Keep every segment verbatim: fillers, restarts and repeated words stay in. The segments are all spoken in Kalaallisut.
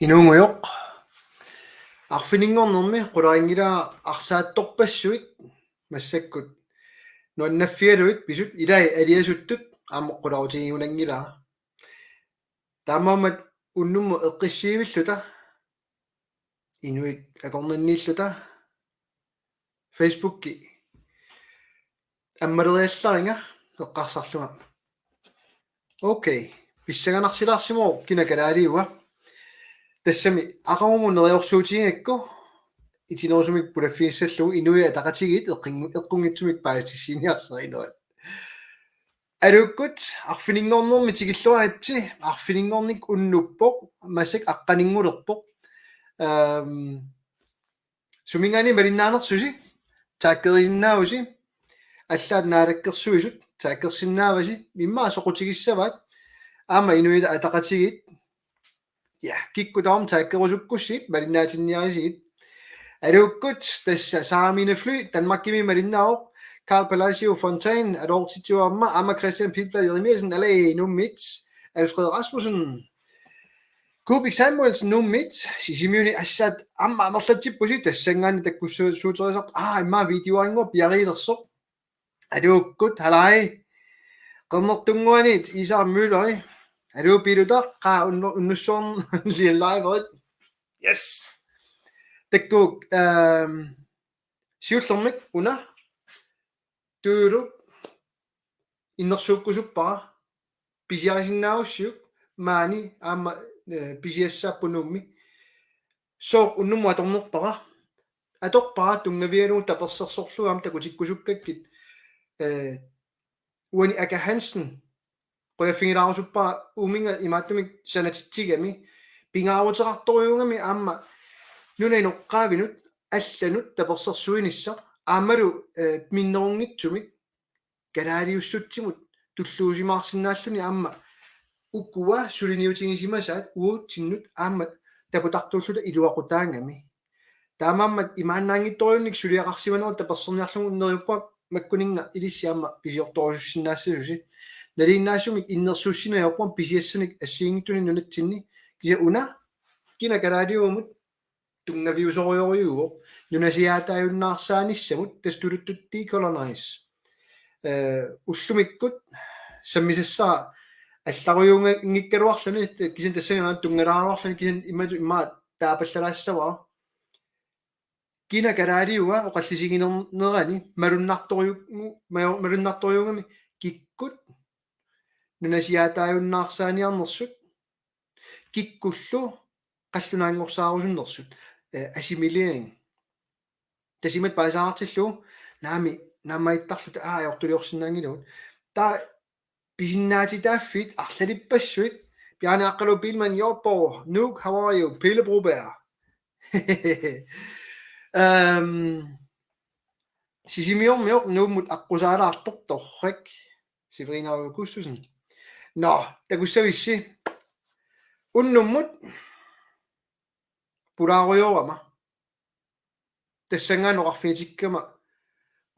Inuugujoq. Arfininngornermi qularinngilara arsaattorpassuit massakkut nuannaffigalugit pisut ilai aliasuttut aamma qularutigigunanngilara. Taamaammat unnummut eqqissiivilluta inuit akornanniilluta Facebooki ammaleriallaringa eqqarsarlunga. Okay, pissanganarsilaarsimavoq kina kalaaliua. Tassami aqagumut neriorsuutigigakku itinerusumik pulaffigissallugu Inuit Ataqatigiit eqqingu-, eqqunngitsumik paasissutissiiniarsarinerat. Aluukkut, arfininngornermi tikilluaritsi, arfininngornikkut unnuppoq, massakkut aqqaninngulerpoq. Ehm, suminngaanniit malinnaanersusi, taggerisinnaavusi, allaat Naalakkersuisut, taggersinnaavasi, immaqa soqutigissavaat, aamma Inuit Ataqatigiit, ja, kikkut tamarmik taggerusukkussigit, malinnaatinniarisigit. Aluukkut, tassa Saamine Fly, Danmarkimi malinnaavoq, Carl Palacio Fontaine, aloortitsivoq aamma, aamma Christian Pilblad Jeremiassen, alai Nuummiit, Alfred Rasmussen, Kubik Samuelsen Nuummiit, Sisimiuni assaat aamma amerlatsippusi, tassanngaanniit takkussuuterisarput, aa, immaqa videorinnguaq piariilersoq. Aluukkut, halai. Qernertunnguaniit Iisaaq Mølleri. Aluu Piilutaq, qaa unnu-, unnussuarn live-erit. Yes. Takkuuk, ehm, siullermik una. Tuulu. Innersuukkusuppara. Pisiarisinnaagussiuk maani aamma, eh, pisiassaapput Nuummi. Sooq unnummut atornerpara? Atorpara tunngavigalugu tapersersorlugu aamma takutikkusukkakkit, eh, uani Aka Hansen. Qujaffigilaarusuppara uuminnga imaattumik sanatitsigami. Pingaaruteqartorujuugami aamma nunap inoqqaavinut allanut tapersersuinissaq. Aammalu, eh, minnerunngitsumik kalaaliussutsimut tulluusimaarsinnaalluni aamma ukua suliniutigisimasaat uatsinnut aamma taputartuulluta iluaqutaagami. Taamaammat imaannaanngitsorujunnik suliaqarsimanerat tapersersorniarlugu neriuppunga makkuninnga ilissi aamma pisiortorusussinnaassasusi. Nalinginnaasumik innersuussineq ajorpunga pisiassanik assigiinngitsunik nunatsinni kisianni una kina kalaaliummut tunngaviusorujorujuuvoq, nunasiaataajunnaarsaanissannut, tassa tuluttut decolonize. Eh, ullumikkut sammisassara allarujuunngikkaluarluni, kisianni tassani tunngalaaruarluni, kisianni immaqa, immaqa taapallalaassavara. Kina kalaaliua oqallisiginerani malunnartoruju-, ma-, malunnartorujuugami kikkut nunasiaataajunnaarsaaniarnersut, kikkullu qallunaanngorsaarusunnersut, eh, assimilering. Tassa imatut paasisaartillugu, naamik, naammagiittarluta, aa, ajortuliorsinnaanngilagut. Taava pisinnaatitaaffiit, arlalippassuit, Bjarne Aqqalu Biilmann Hjortborg, Nuuk, how are you? Pele Broberg. Ehm, Sisimiormioq Nuummut aqqusaalaartoq torrak. Severina Augustussen. Nå, takussavissi. Unnummut pulaarujoorama. Tassanngaanniit oqarfigitikkama.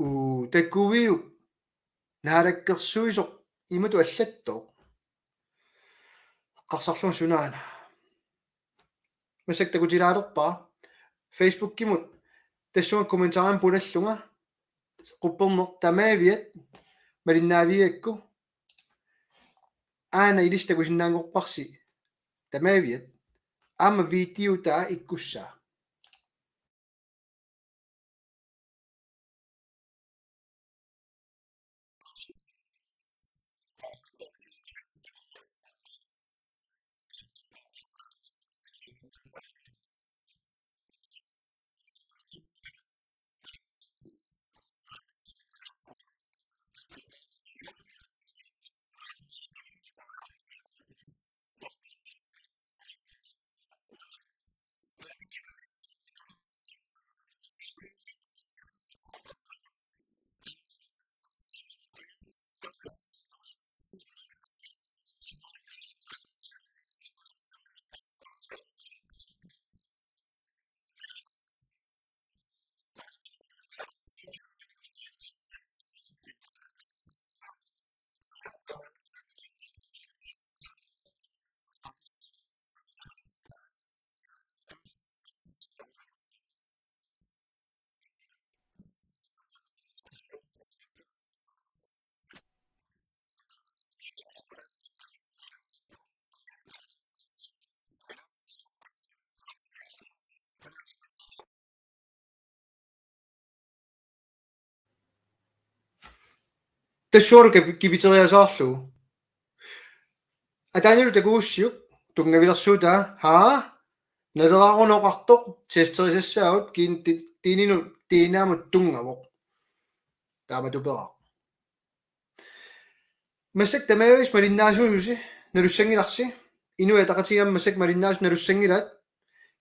Uu, takuviuk. Naalakkersuisoq imatut allattooq. Eqqarsarlunga sunaana. Massakkut takutilaalerpara. Facebookimut tassunga kommentarimut pulallunga. Qupperneq tamaaviat malinnaavigigakku. Aana ilissi takusinnaanngorparsi tamaaviat. Aamma videota ikkussaa. Tassualu kap-, kipiteriasaarlugu. Ataanilu takugussiuk tunngavilersuutaa, haa, naleraarunooqartoq testerisassaavut kiin ti-, tiininut tiinaamut tunngavoq. Taamatuperaaq. Massakkut tamaavimmik malinnaasuususi nalussanngilarsi, Inuit Ataqatigiit massakkut malinnaasut nalussanngilaat,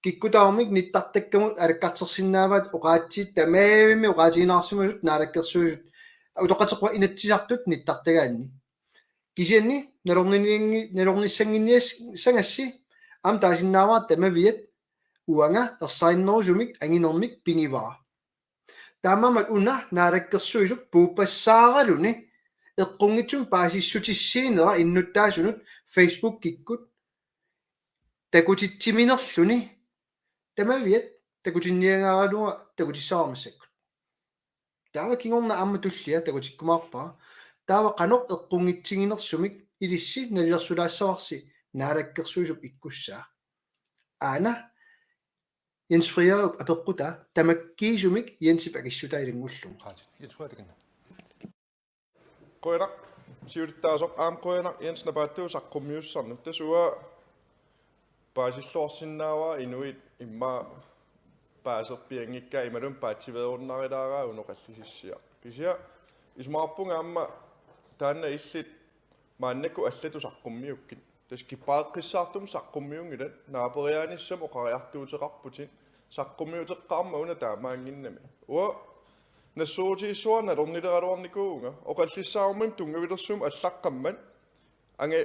kikkut tamarmik nittartakkamut alakkartersinnaavaat oqaatsit tamaavimmik oqaatigineqarsimasut naalakkersuisut utoqqatserput Inatsisartut nittartagaanni. Kisianni nalorninnianngi-, nalornissannginniassagassi aamma taasinnaavara tamaviat uanga ersarinnerusumik anginermik pigivara. Taamaammat una naalakkersuisup puuppassaaraluni eqqunngitsumik paasissutissiinera innuttaasunut Facebookikkut takutitsiminerluni tamaviat takutinniagaaraluarlunga takutissavara massakkut. Taava kingorna aamma tullia takutikkumaarpara. Taava qanoq eqqunngitsiginersumik ilissi nalilersuulaassavarsi naalakkersuisup ikkussaa. Aana Jens Frederikup apeqqutaa tamakkiisumik Jensip akissutaa ilanngullugu. Jens Frederik. Qujanaq siulittaasoq aamma qujanaq Jens Napaattooq saqqummiussannut. Tassa uanga paasilluarsinnaavara inuit immaqa paaserpianngikkaat imaluunniit paatsiveerunnarilaaraat unoqallisissiaq. Kisianni isumaqarpunga aamma taanna illit maannakkut allatut saqqummiukkit. Tassa kipparissaartumik saqqummiunngilat, naaperiaanissami oqariartuuteqarputit, saqqummiuteqqaarmat una taamaannginnami. Uanga nassuerutigissuara nalornileraluarnikuuvunga, oqallissaarummat tunngavilersuummik allaqqammat, ange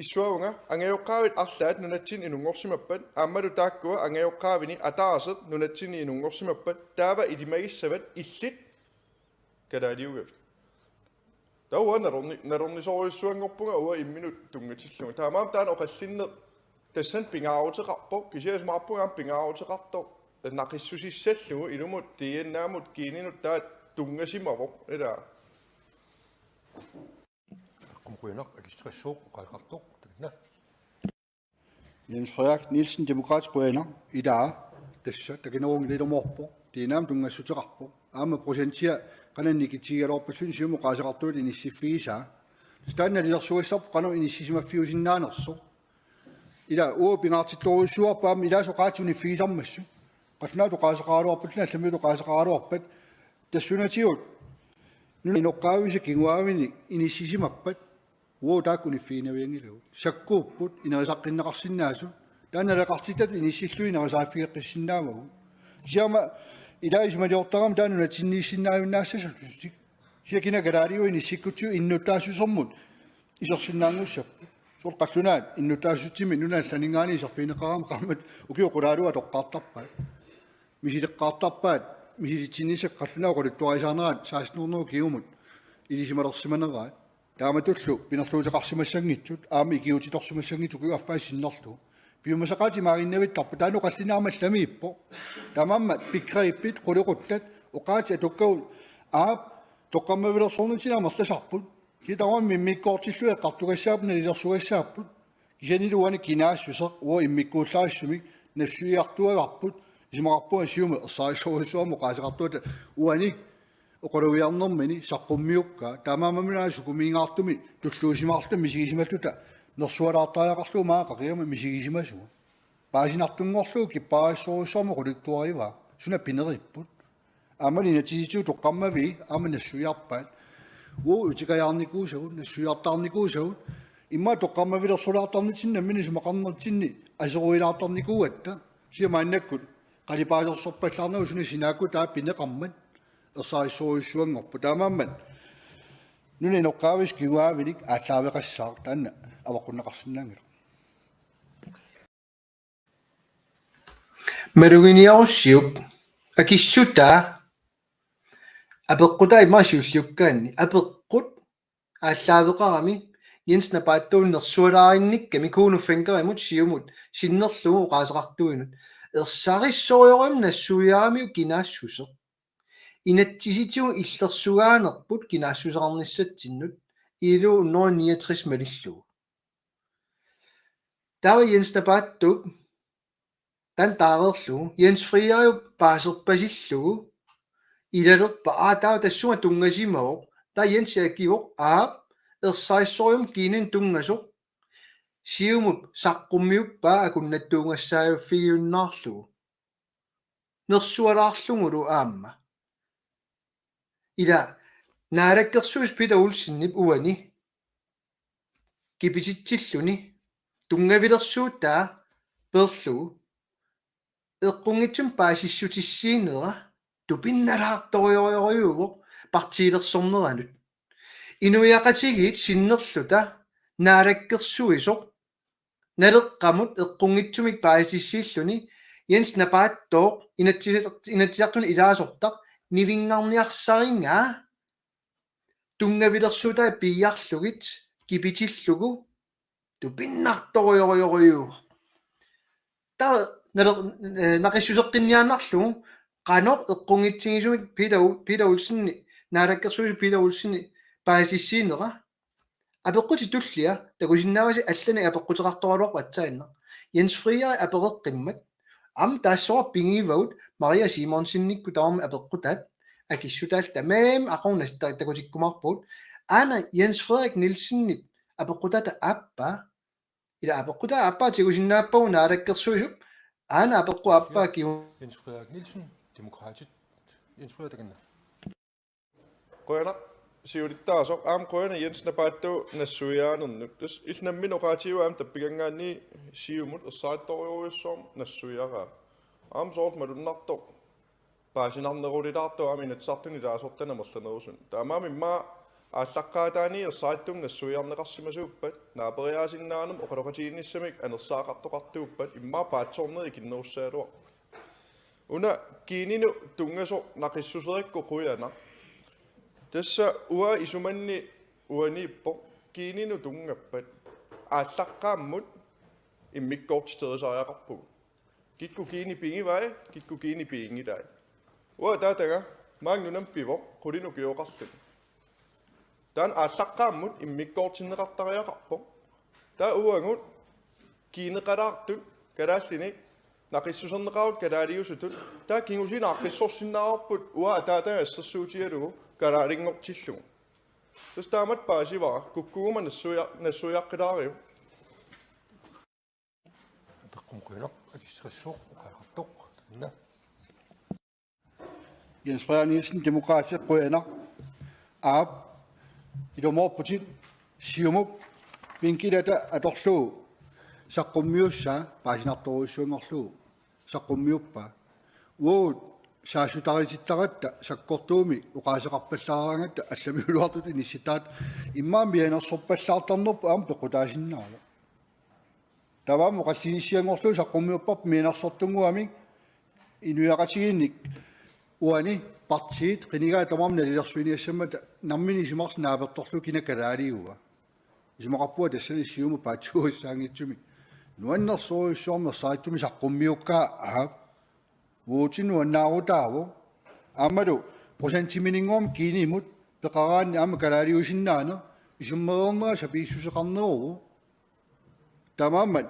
issuavunga, angajoqqaavit arlaat nunatsinni inunngorsimappat, aammalu taakkua angajoqqaavini ataaseq nunatsinni inunngorsimappat, taava ilimagissavat illit kalaaliugavit. Taava uanga nalorni-, nalornisorujussuanngorpunga uanga imminut tunngatillugu. Taamaammat taanna oqallinneq tassani pingaaruteqarpoq, kisianni isumaqarpunga aamma pingaaruteqartoq naqissusissallugu ilumut D N A-mut kiininut taava tunngasimavoq, ilaa. Qumquinaq, ilistrissuuq, oqariartoq, takanna. Jens Frederik Nielsen, Demokraatit, qujanaq, ilaa, tassa takinerunngilarumaarpoq, D N A-mut tunngassuteqarpoq, aamma procentia qanoq nikitigigaluarpalluni Siumup oqaaseqartuata inissiffigisaa. Tassa taanna nalilersugassarput qanoq inissisimaffiusinnaanersoq. Ilaa uagut pingaartittorujussuuarput aamma ilaasa oqaatsit uniffigisarmassuk. Qallunaatut oqaaseqaraluarpallutik, allamiutut oqaaseqaraluarpat. Tassunatigut nunap inoqqaavisa kinguaavinik inissisimappat. Uagut taakku uniffiginavianngilagut. Sakkuupput, inerisaqqinneqarsinnaasut. Taanna naleqartitatut inissillugit inerisariffigeqqissinnaavagut. Kisianni aamma ilaa isumaliortarami taanna nunatsinniissinnaajunnaassasoq. Kisianni kina kalaaliua inissikkutsigu innuttaassusermut isersinnaanngussapput. Soorlu qallunaat innuttaassutsimi nunat allaninngaanniit iserfigineqaramik qaammat ukiut qulaaluat toqqaartarpaat. Misileqqaartarpaat, misilitsinissakka qallunaat oqaluttuarisaaneraat seksten hundrede kingumut ilisimalersimaneraat. Taamatullu pinerluuteqarsimassanngitsut, aamma ikiuutsitorsimassanngitsut ukiup affaa sinnerlugu. Piumasaqaatit imaaginnavittarput, taanna oqallinneq aamma allamiippoq. Taamaammat begrebit qulequttat, oqaatsit atukkagut, aap, toqqammavilersornitsinni amerlasarput. Kisianni tamarmik immikkoortillugit eqqartugassaapput, nalilersugassaapput. Kisiannili uani kinaassuseq uagut immikkuullarissumik nassuiartuagarput, isumaqarpunga Siumup ersarissorujussuarmik oqaaseqartuata uani oqalugiarnermini saqqummiukkaa, taamaammat aamma sukumiingaartumik tulluusimaarluta misigisimalluta nersualaartariaqarlugu maanga qaqigama misigisimasugut. Paasinartunngorlugu kipparissorujussuarmik oqaluttuarivaa, suna pineriipput. Aamma inatsisitigut toqqammavii aamma nassuiarpaat. Uagut utikajaarnikuusagut, nassuiartaarnikuusagut. Immaqa toqqammavilersulaartarnitsinni nammineq isumaqarnertsinni aseruilaartarnikuugatta. Kisianni maannakkut qalipaasersorpallaarnagu suna sinaakkutaa pineqarmat ersarissorujussuanngorpoq. Taamaammat nunap inoqqaavisa kinguaavinik aallaaveqassaaq, taanna avaqqunneqarsinnaanngilaq. Maluginiarussiuk akissutaa apeqqutaa immaqa siulliukkaanni apeqqut aallaaveqarami Jens Napaattooq nersualaarinnikkami Kuno Fencherimut Siumut sinnerlugu oqaaseqartuinut. Ersarissorujussuarmik nassuiaramiuk kinaassuseq. Inatsisitigut illersugaanerput kinaassuseqarnissatsinnut I L O hundrede niogtres malillugu. Taava Jens Napaattooq taanna taareerlugu, Jens Frederikup paaserpasillugu ilalerpaa, aa, taava tassunga tunngasimavoq, Taava Jens Jaakiup aap ersarissorujussuarmik kiinnut tunngasoq Siumup saqqummiuppaa akunnattuugassaaffigiunnaarlugu. Nersualaarlugulu aamma. Ila Naalakkersuisut Peter Olsenip uani kipititsilluni tunngavilersuutaa peerlugu eqqunngitsumik paasissutissiinera tupinnalaartorujorujorujuuvoq partiilersorneranut. Inuiaqatigiit sinnerluta naalakkersuisoq Naleqqamut eqqunngitsumik paasissutissiilluni Jens Napaattooq Inatsisart-, Inatsisartuni ilaasortaq nivinngarniarsarigaa tunngavilersuutai piiarlugit kipitillugu tupinnartorujorujorujuuvoq. Taava nale-, eh, naqissuseqqinniaannarlugu qanoq eqqunngitsigisumik Peter Ol-, Peter Olsen, Naalakkersuisut Peter Olsen paasissutissiinera. Apeqqutit tullia takusinnaavasi allanik apeqquteqartoraluarpoq aatsaannaq. Jens Frederik apereqqimmat. Aamma taassuma pigivagut Maria Simonsenikkut tamarmik apeqqutaat akissutaat tamaasa aqagu ta-, takutikkumaarpugut. Aana Jens Frederik Nielsenip apeqqutaata aappaa. Ila apeqqutaa aappaa tigusinnaappagu Naalakkersuisup. Aana apeqqut aappaa kiu. Jens Frederik Nielsen, Demokraatit. Jens Frederik, takanna. Qujanaq siulittaasoq, aamma qujanaq Jens Napaattooq nassuiaanernut. Tassa illit nammineq oqaatigaat aamma tappikanngaanniit Siumut ersarittorujussuarmik nassuiaraa. Aamma soorlu malunnartoq paasinarnerulilaartoq aamma Inatsisartuni ilaasortanut amerlanerusunut. Taamaammat immaqa aallaqqaataaniit ersarittumik nassuiarneqarsimasuuppat, naaperiaasinnaanermut oqaloqatigiinnissamik anersaaqartoqartuuppat, immaqa paatsoornerit ikinnerussagaluarput. Una kiinnut tunngasoq naqissuserakku qujanaq. Tassa uanga isumanni uaniippoq kiinnut tunngappat aallaqqaammut immikkoortiterisariaqarpugut. Kikkut kiinit pigivai, kikkut kiinit piginngilai. Uanga ataataga maanga nunami pivoq, qulinut ukioqarluni. Taanna aallaqqaammut immikkoortinneqartariaqarpoq. Taava uagut kiineqalaartut kalaallinik naqissuserneqartut kalaaliusutut. Taava kingusinaaq aaqqissorsinnaavarput uanga ataataga assersuutigalugu kalaalinngortillugu. Tassa taamatut paasivara, kukkuguma nassuia-, nassuiaqqilaariuk. Apeqqut qujanaq, akissaqassuaq, oqaaseqartoq, takanna. Jens Frederik Nielsen, Demokraatit, qujanaq. Aap, ilumoorputit, Siumup bænkilata atorlugu saqqummiussaa paasinartorujussuanngorlugu saqqummiuppaa. Uagut saassutaritittaratta sakkortuumik oqaaseqarpallaaraangatta allamiuluartut inissittaratta immaqa mianersorpallaartarnerput aamma peqqutaasinnaavoq. Taava aamma oqallisissianngorlugu saqqummiupparput mianersortunnguamik inuiaqatigiinnik uani partiit qinigaat tamarmik nalilersuiniassammata nammineq isumarsi naapertorlugu kina kalaaliua. Isumaqarpunga tassani Siumup paatsuugassaanngitsumik nuannersorujussuarmik ersarittumik saqqummiukkaa, aap. Uagut nuannaarutaavoq. Aammalu procentimininnguamik kiinimut peqaraanni aamma kalaaliusinnaaneq isummereernerat sapiissuseqarneruvoq. Taamaammat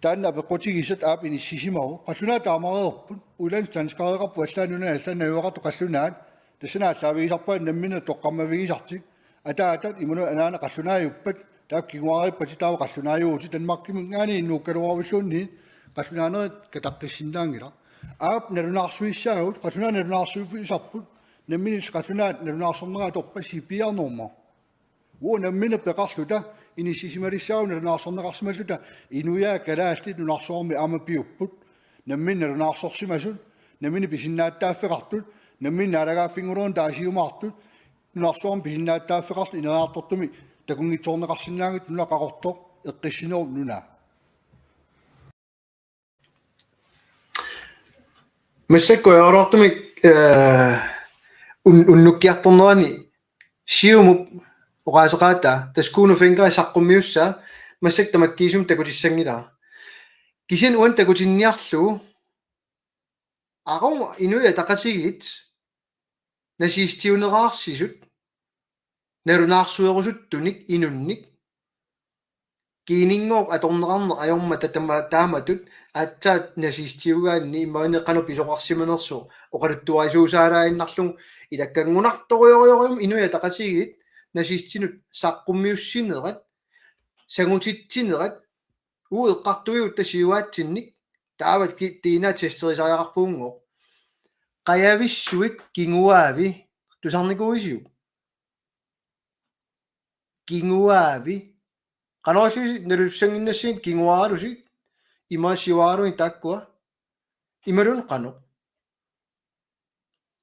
taanna apeqqutigisat aap inissisimavoq. Qallunaat taamareerput. Ulandsdanskereqarput allaat nunat allaat najugaqartut qallunaat. Tassani aallaavigisarpaat nammineq toqqammavigisartik. Ataatat imaluunniit anaanat qallunaajuppat, taakku kinguariippatit taava qallunaajuvutit, Danmarkiminngaanniit innuukkaluaruilluunniit qallunaanerit kataqqissinnaanngilaq. Aap nalunaarsuissaagut, qallunaat nalunaarsuisarput, nammineq qallunaat nalunaarsornerat atorpassi piiarnermut. Uagut nammineq peqarluta inissisimalissagut nalunaarsorneqarsimalluta inuiaat kalaallit nunarsuarmi aamma piupput. Nammineq nalunaarsorsimasut, nammineq pisinnaatitaaffeqartut, nammineq naalagaaffinngorlutik taasiumaartut, nunarsuarmi pisinnaatitaaffeqartut ineriartortumik takunngitsoorneqarsinnaanngitsut, nuna qaqortoq eqqissinerup nunaa. Massakkut ajoraluartumik, eh, un-, unnukkiartornerani Siumup oqaaseqaataa, tassa Kuno Fencker saqqummiussaa, massakkut tamakkiisumik takutissanngilara. Kisianni uani takutinniarlugu, aqagu Inuit Ataqatigiit nazistiunerarsisut nalunaarsuerusuttunik inunnik Kiininngooq atorneqarneq ajormat tatama taamatut aatsaat nazistiugaanni imaluunniit qanoq pisoqarsimanersoq oqaluttuarisuusaalaannarlugu ilakkanngunartorujorujorujussuarmik Inuit Ataqatigiit nazistinut saqqummiussinerat, sangutitsinerat, uu eqqartuigut tassa siuaatsinnik, taava ki-, D N A testerisariaqarpugunngooq. Qajavissuit kinguaavi, tusarnikuuisiuk? Kinguaavi. Qanoq illit nalussannginnassiuk kinguaaralusi, ima siuaarlugit taakkua. Imaluunniit qanoq.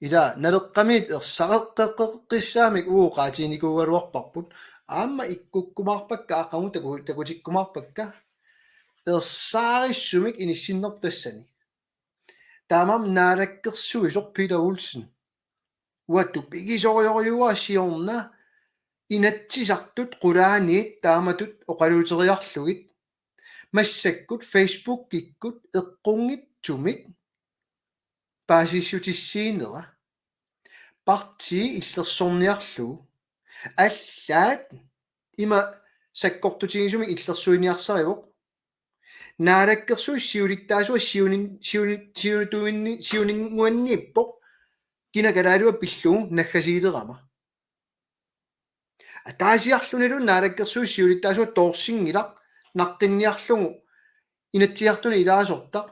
Ila Naleqqamiit ersareqqeqqissaamik uu oqaatiginikuugaluarparput. Aamma ikkukkumaarpakka aqagu taku-, takutikkumaarpakka. Ersaarissumik inissinnerput tassani. Taamaammat naalakkersuisoq Peter Olsen. Uanga tupigisorujussuuara siorna Inatsisartut qulaaniit taamatut oqaluuteriarlugit. Massakkut Facebookikkut eqqunngitsumik paasissutissiinera. Partii illersorniarlugu. Allaat ima sakkortutigisumik illersuiniarsarivoq. Naalakkersuisut siulittaasuat siunin-, siunin-, siunituinni-, siuninnguanniippoq kina kalaalua pillugu naggasiilerama. Ataasiarlunilu naalakkersuisut siulittaasuat toorsinngilaq naqqinniarlugu Inatsisartuni ilaasortaq.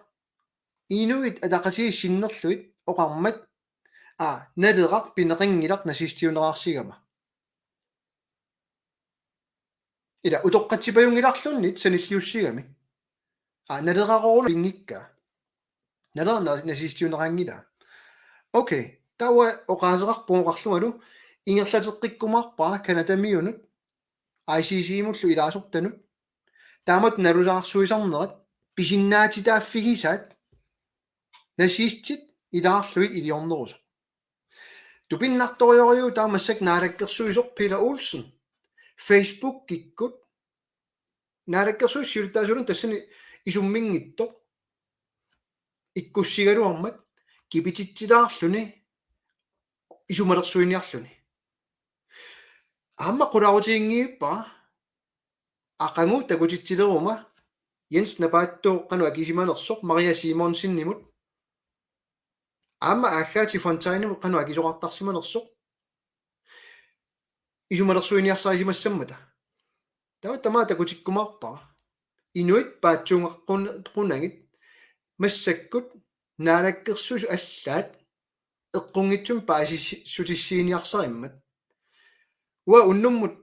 Inuit Ataqatigiit sinnerlugit oqarmat, aa, Naleraq pineqanngilaq nazistiuneraarsigama. Ila utoqqatsipajunngillarluunniit sanilliussigami. Aa, Naleraq una pinngikkaa. Naleraq na-, nazistiuneraanngilaa. Okay, taava oqaaseqarpoq oqarlungalu ingerlateqqikkumaarpara Canadamiunut, I C C-mullu ilaasortanut. Taamatut nalusaarsuisarnerat pisinnaatitaaffigisaat nazistit ilaarlugit iliornerusoq. Tupinnartorujussuuvoq taava massakkut naalakkersuisoq Peter Olsen Facebookikkut, naalakkersuisut siulittaasuulluni tassani isumminngitsoq ikkussigaluarmat kipititsilaarluni isumalersuiniarluni. Aamma qularutiginngivippara aqagu takutitsileruma Jens Napaattooq qanoq akisimanersoq Maria Simonsenimut. Aamma Agathe Fontanemut qanoq akisoqartarsimanersoq. Isumalersuiniarsarisimassammata. Taava tamaat takutikkumaarpara. Inuit paatsuungaqqun-, qunagit massakkut naalakkersuisut allaat eqqunngitsumik paasissutissiiniarsarimmat. Uanga unnummut,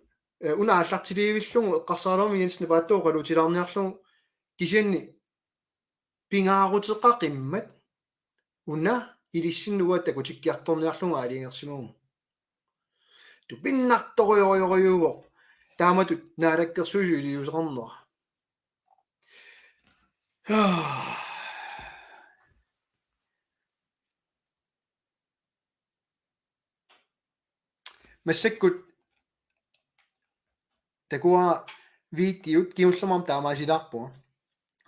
eh, una aallartiliivillugu eqqarsaraluarama Jens Napaattooq oqaluutilaarniarlugu kisianni pingaaruteqaqimmat una ilissinnut uanga takutikkiartorniarlugu aalajangersimavugut. Tupinnartorujorujussuuvoq taamatut naalakkersuisut iliuuseqarnera. Massakkut takuara videot kingullermik taamaasilaarpunga.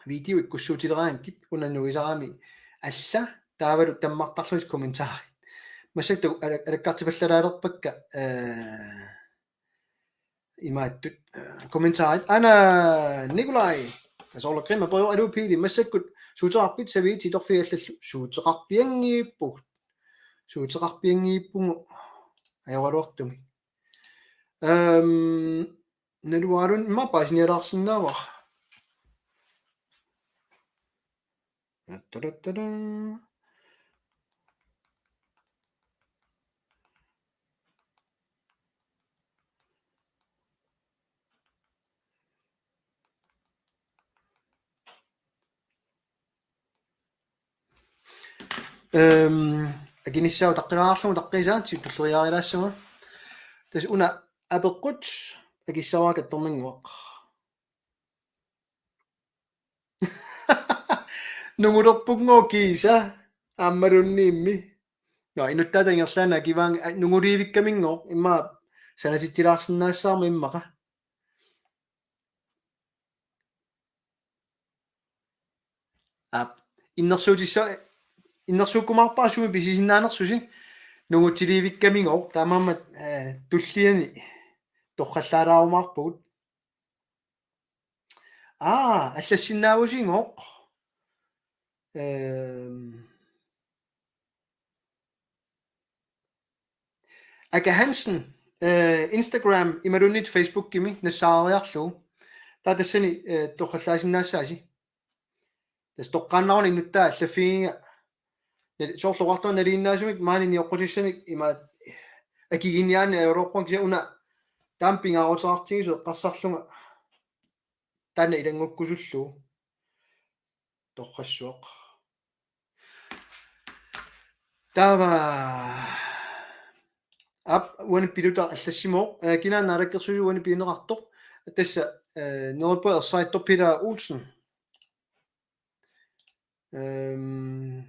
Video ikkussuutileraangakkit una nuisarami alla taavalu tammartarlugit kommentarit. Massakkut taku-, ala-, alakkartipallalaalerpakka, eh, imaattut, eh, kommentarit. Ana Nikolai, Kasoorlakrimma Pojo Alu Pili, massakkut suuteqarpit Saviit Sitorfik allallu? Suuteqarpianngiippugut. Suuteqarpianngiippugut ajoraluartumik. Ehm, naluarun imma paasinialaarsinnaavara. Taratara. Ehm, akinissaa utaqqilaarlugu utaqqiisaat siuttulleriaarilaassaanga. Tassa una apeqqut akissavara kattorminnguaq. Nungulerpunngooq kiisa aammaluunniimmi. Nå, inuttaata ingerlaannaq akivaanga, a, nunguliivikkaminngooq, immaqa sanatitsilaarsinnaassavarma immaqa. Aap, innersuutissa-, innersuukkumaarpara sumi pisisinnaanersusi, nungutsiliivikkaminngooq, taamaammat, eh, tulliani torrallaalaarumaarpugut. Aa, allassinnaavusigooq. Ehm. Aka Hansen, eh, Instagram imaluunniit Facebookimi nassaariarlugu. Taava tassani, eh, torrallaasinnaassaasi. Tassa toqqaannaruna inuttaa allaffigiga. Nali-, soorlu oqartunga nalinginnaasumik maani nioqqutissanik ima akiginiaani ajoruuppun kisianni una taama pingaaruteqartigisoq eqqarsarlunga taanna ilanngukkusullugu. Torrassuaq. Taava. Aap, uani pilluta allassimooq. Eh, kina naalakkersuisoq uani piunneqartoq. Tassa, eh, neriuppunga ersarittoq Peter Olsen. Ehm,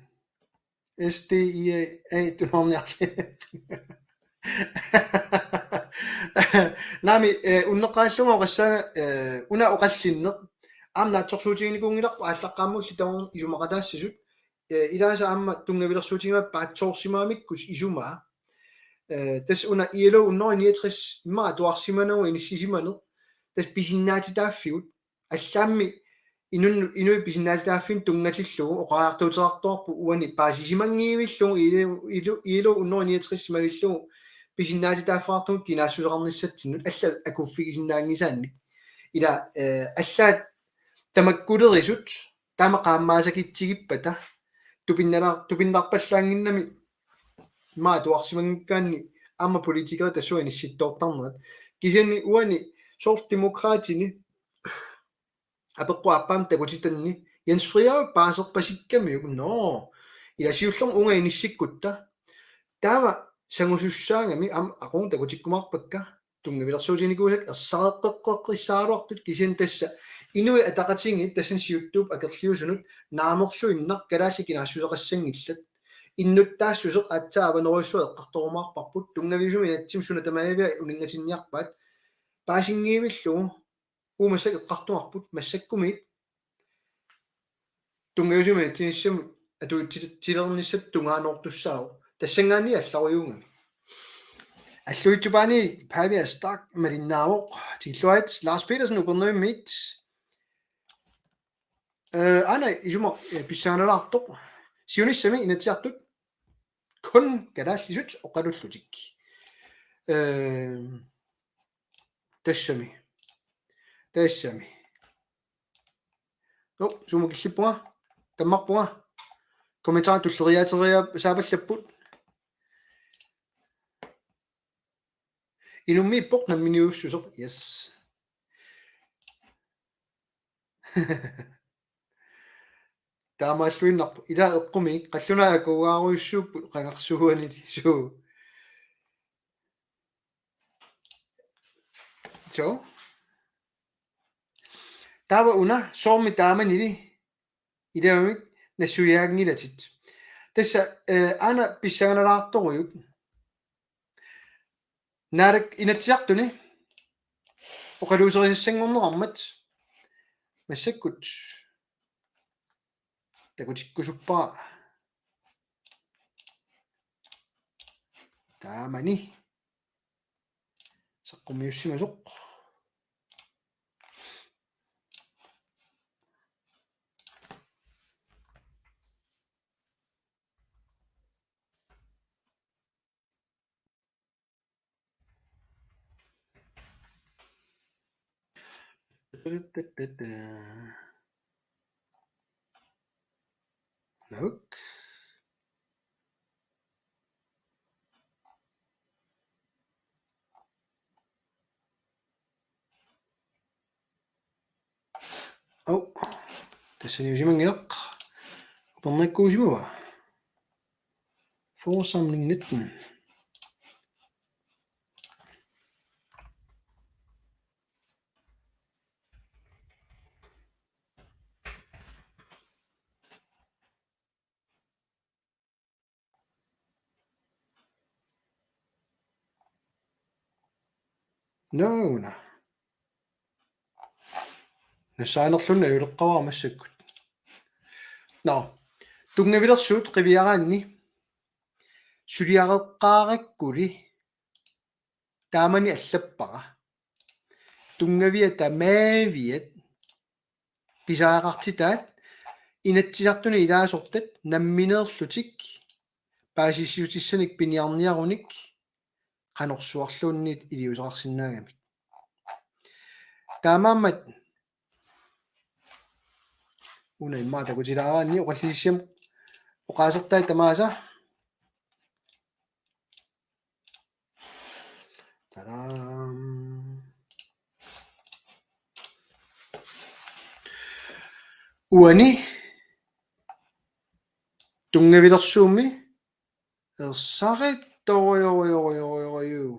S D I A tunoorniarli. Naamik, eh, unneqqarillunga oqassaanga, eh, una oqallinneq. Aamma naatsorsuutiginikuunngilarput aallaqqaammulli tamarmik isumaqataassasut. Eh, ilaasa aamma tunngavilersuutigimmagu paatsoorsimagamikkut isumaa. Eh, tassa una I L O hundrede niogtres immaqa atuarsimanagu inissisimaneq. Tassa pisinnaatitaaffigut. Allaammi inun-, inuit pisinnaatitaaffinnut tunngatillugu oqariartuuteqartuarput uani paasisimanngivillugu I L O, I L O, I L O hundrede niogtres malillugu pisinnaatitaaffeqartugut kinaassuseqarnissatsinnut allat akuuffigisinnaanngisaannik. Ila, eh, allaat tamakkulerisut taama qaammaasakitsigippata tupinnala-, tupinnarpallaannginnami immaqa atuarsimanngikkaanni aamma politikerit tassunga inissittoortarnerat. Kisianni uani soorlu Demokraatini apeqqut aappaamik takutitanni Jens Frederik paaserpasikkamiuk, nå. Ila siullermik uunga inissikkutta. Taava sangusussaagami aamma aqagu takutikkumaarpakka tunngavilersuutiginikuusakka ersareqqeqqissaagaluartut kisianni tassa Inuit Ataqatigiit tassani siuttuupput akerliusunut naamorluinnaq kalaallit kinaassuseqassanngillat. Innuttaassuseq aatsaat avanerujussuaq eqqartorumaarparput tunngaviusumik inatsimmi suna tamaviat uninngatinniarpaat. Paasinngivillugu uagut massakkut eqqartugarput massakkumiit tunngaviusumik inatsinissamut atuutsilernissap tungaanoortussaavoq. Tassanngaanniit allarujuugami. Alluitsup aani Pavia Stark malinnaavoq. Tikilluarit Lars Petersen Upernavimmiit. Eh, aana isuma, eh, pissanganalaartoq. Siunissami Inatsisartut kun kalaallisut oqalullutik. Eh, tassami. Tassami. Nå, sumut killippunga. Tammarpunga. Kommentarit tulleriaateriaa-, saapallapput. Inummiippoq namminiussuseq. Yes. Taamaalluinnarpoq. Ila eqqumiik. Qallunaat akuugaarujussuupput qangarsuuanili. Suu. Suu. Taava una soormi taamanili ilamik nassuiaanngilatit. Tassa, eh, aana pissanganalaartorujuk. Naalak-, Inatsisartuni oqaluuserisassanngorneqarmat massakkut takutikkusuppara. Taamani. Saqqummiussimasoq. Look. Au. Tassaniusimanngilaq. Upernakkuusimava? Forsamling nitten. Nuuna. Nassaanerlunna ajuleqqavara massakkut. Nå. Tunngavilersuut qiviaraanni suliareqqaarakkuli taamani allappara. Tunngavia tamaaviat pisariaqartitaat Inatsisartuni ilaasortat nammineerlutik paasissutissanik piniarniarunik qanorsuarluunniit iliuuseqarsinnaagamik. Taamaammat una immaqa takutilaaraanni oqallisissiamik oqaasertai tamaasa. Tadam. Uani tunngavilersuummi ersarittorujorujorujorujuu.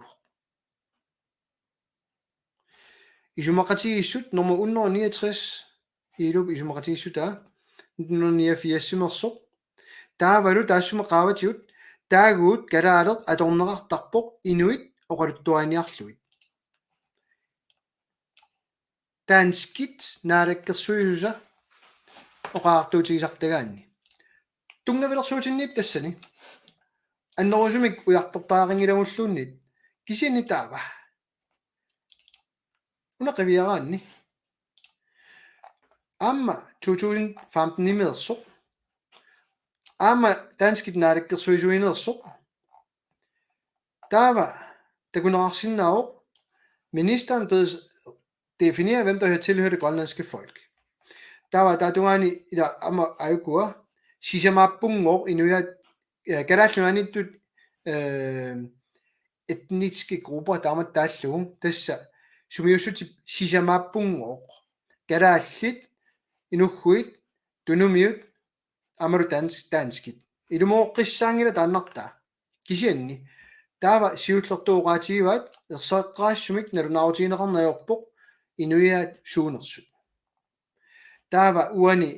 Isumaqatigiissut nummer hundrede niogtres, I L O-p isumaqatigiissutaa, nitten hundrede niogfirs-imeersoq. Taavalu taassuma qaavatigut taaguut kalaaleq atorneqartarpoq inuit oqaluttuariniarlugit. Danskit naalakkersuisuisa oqariartuutigisartagaanni. Tunngavilersuutinniippoq tassani. Annerusumik ujartortariaqanngilagulluunniit. Kisianni taava. Una qiviaraanni. Aamma to tusind femten-imeersoq. Aamma danskit naalakkersuisuineersoq. Taava takuneqarsinnaavoq: Ministeren bedes definere, hvem der hører, tilhører det grønlandske folk. Taava taava tungaani ila aamma ajukua sisamaappunngooq inuiaat, eh, Kalaallit Nunaanniittut, eh, etniske grupper taamatut taallugu, tassa sumiussutip sisamaappunngooq. Kalaallit, inughuit, tunumiut, aammalu dans-, danskit. Ilumooqqissaanngilaq taannartaa. Kisianni taava siullertut oqaatigivaat erseqqaarissumik nalunaarutigineqarneq ajorpoq inuiaat suunersut. Taava uani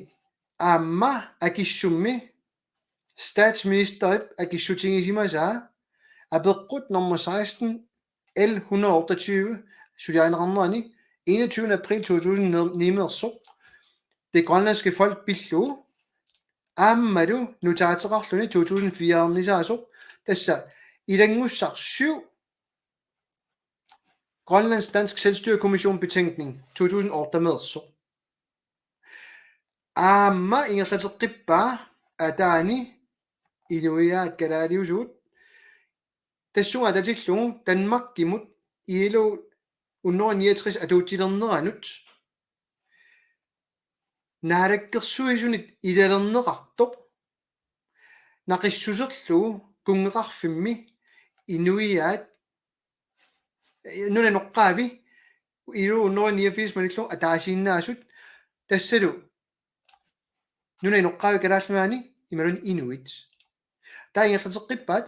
aamma akissummi statsministerip akissutigisimasaa apeqqut nummer seksten, L hundrede og otteogtyve, suliarineqarnerani enogtyvende april to tusind ni-imeersoq, det grønlandske folk pillugu, aammalu nutaatseqarluni to tusind fire-ernisaasoq, tassa ilanngussaq syv, Grønlands Dansk Selvstyrekommission betænkning to tusind otte-meersoq. Aamma ingerlateqqippaa ataani inuiaat kalaaliusugut tassunga atatillugu Danmarkimut I L O hundrede niogtres atuutilerneranut naalakkersuisunit ilalerneqartoq naqissuserlugu kunngeqarfimmi inuiaat nunap inoqqaavi I L O hundrede niogfirs malillugu ataasiinnaasut tassalu nunap inoqqaavi Kalaallit Nunaanni imaluunniit inuit. Taava ingerlateqqippaat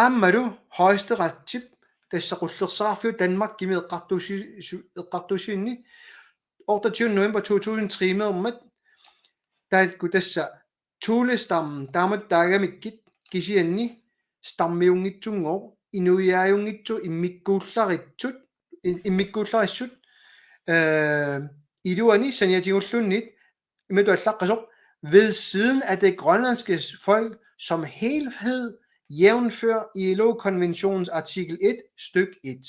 aammalu højesteretip tassa qullersaqarfiup Danmarkimi eqqartuussi-, su-, eqqartuussivinni otteogtyvende november to tusind tre-meermat taakku tassa Thulestammen taamatut taagamikkit kisianni stammiunngitsunngooq inuiaajunngitsoq immikkuullarissut, i-, immikkuullarissut, eh, iluani saniatigulluunniit imatut allaqqasoq: Ved siden af det grønlandske folk som helhed, jævnfør I L O-konventionens artikel et, stykke et.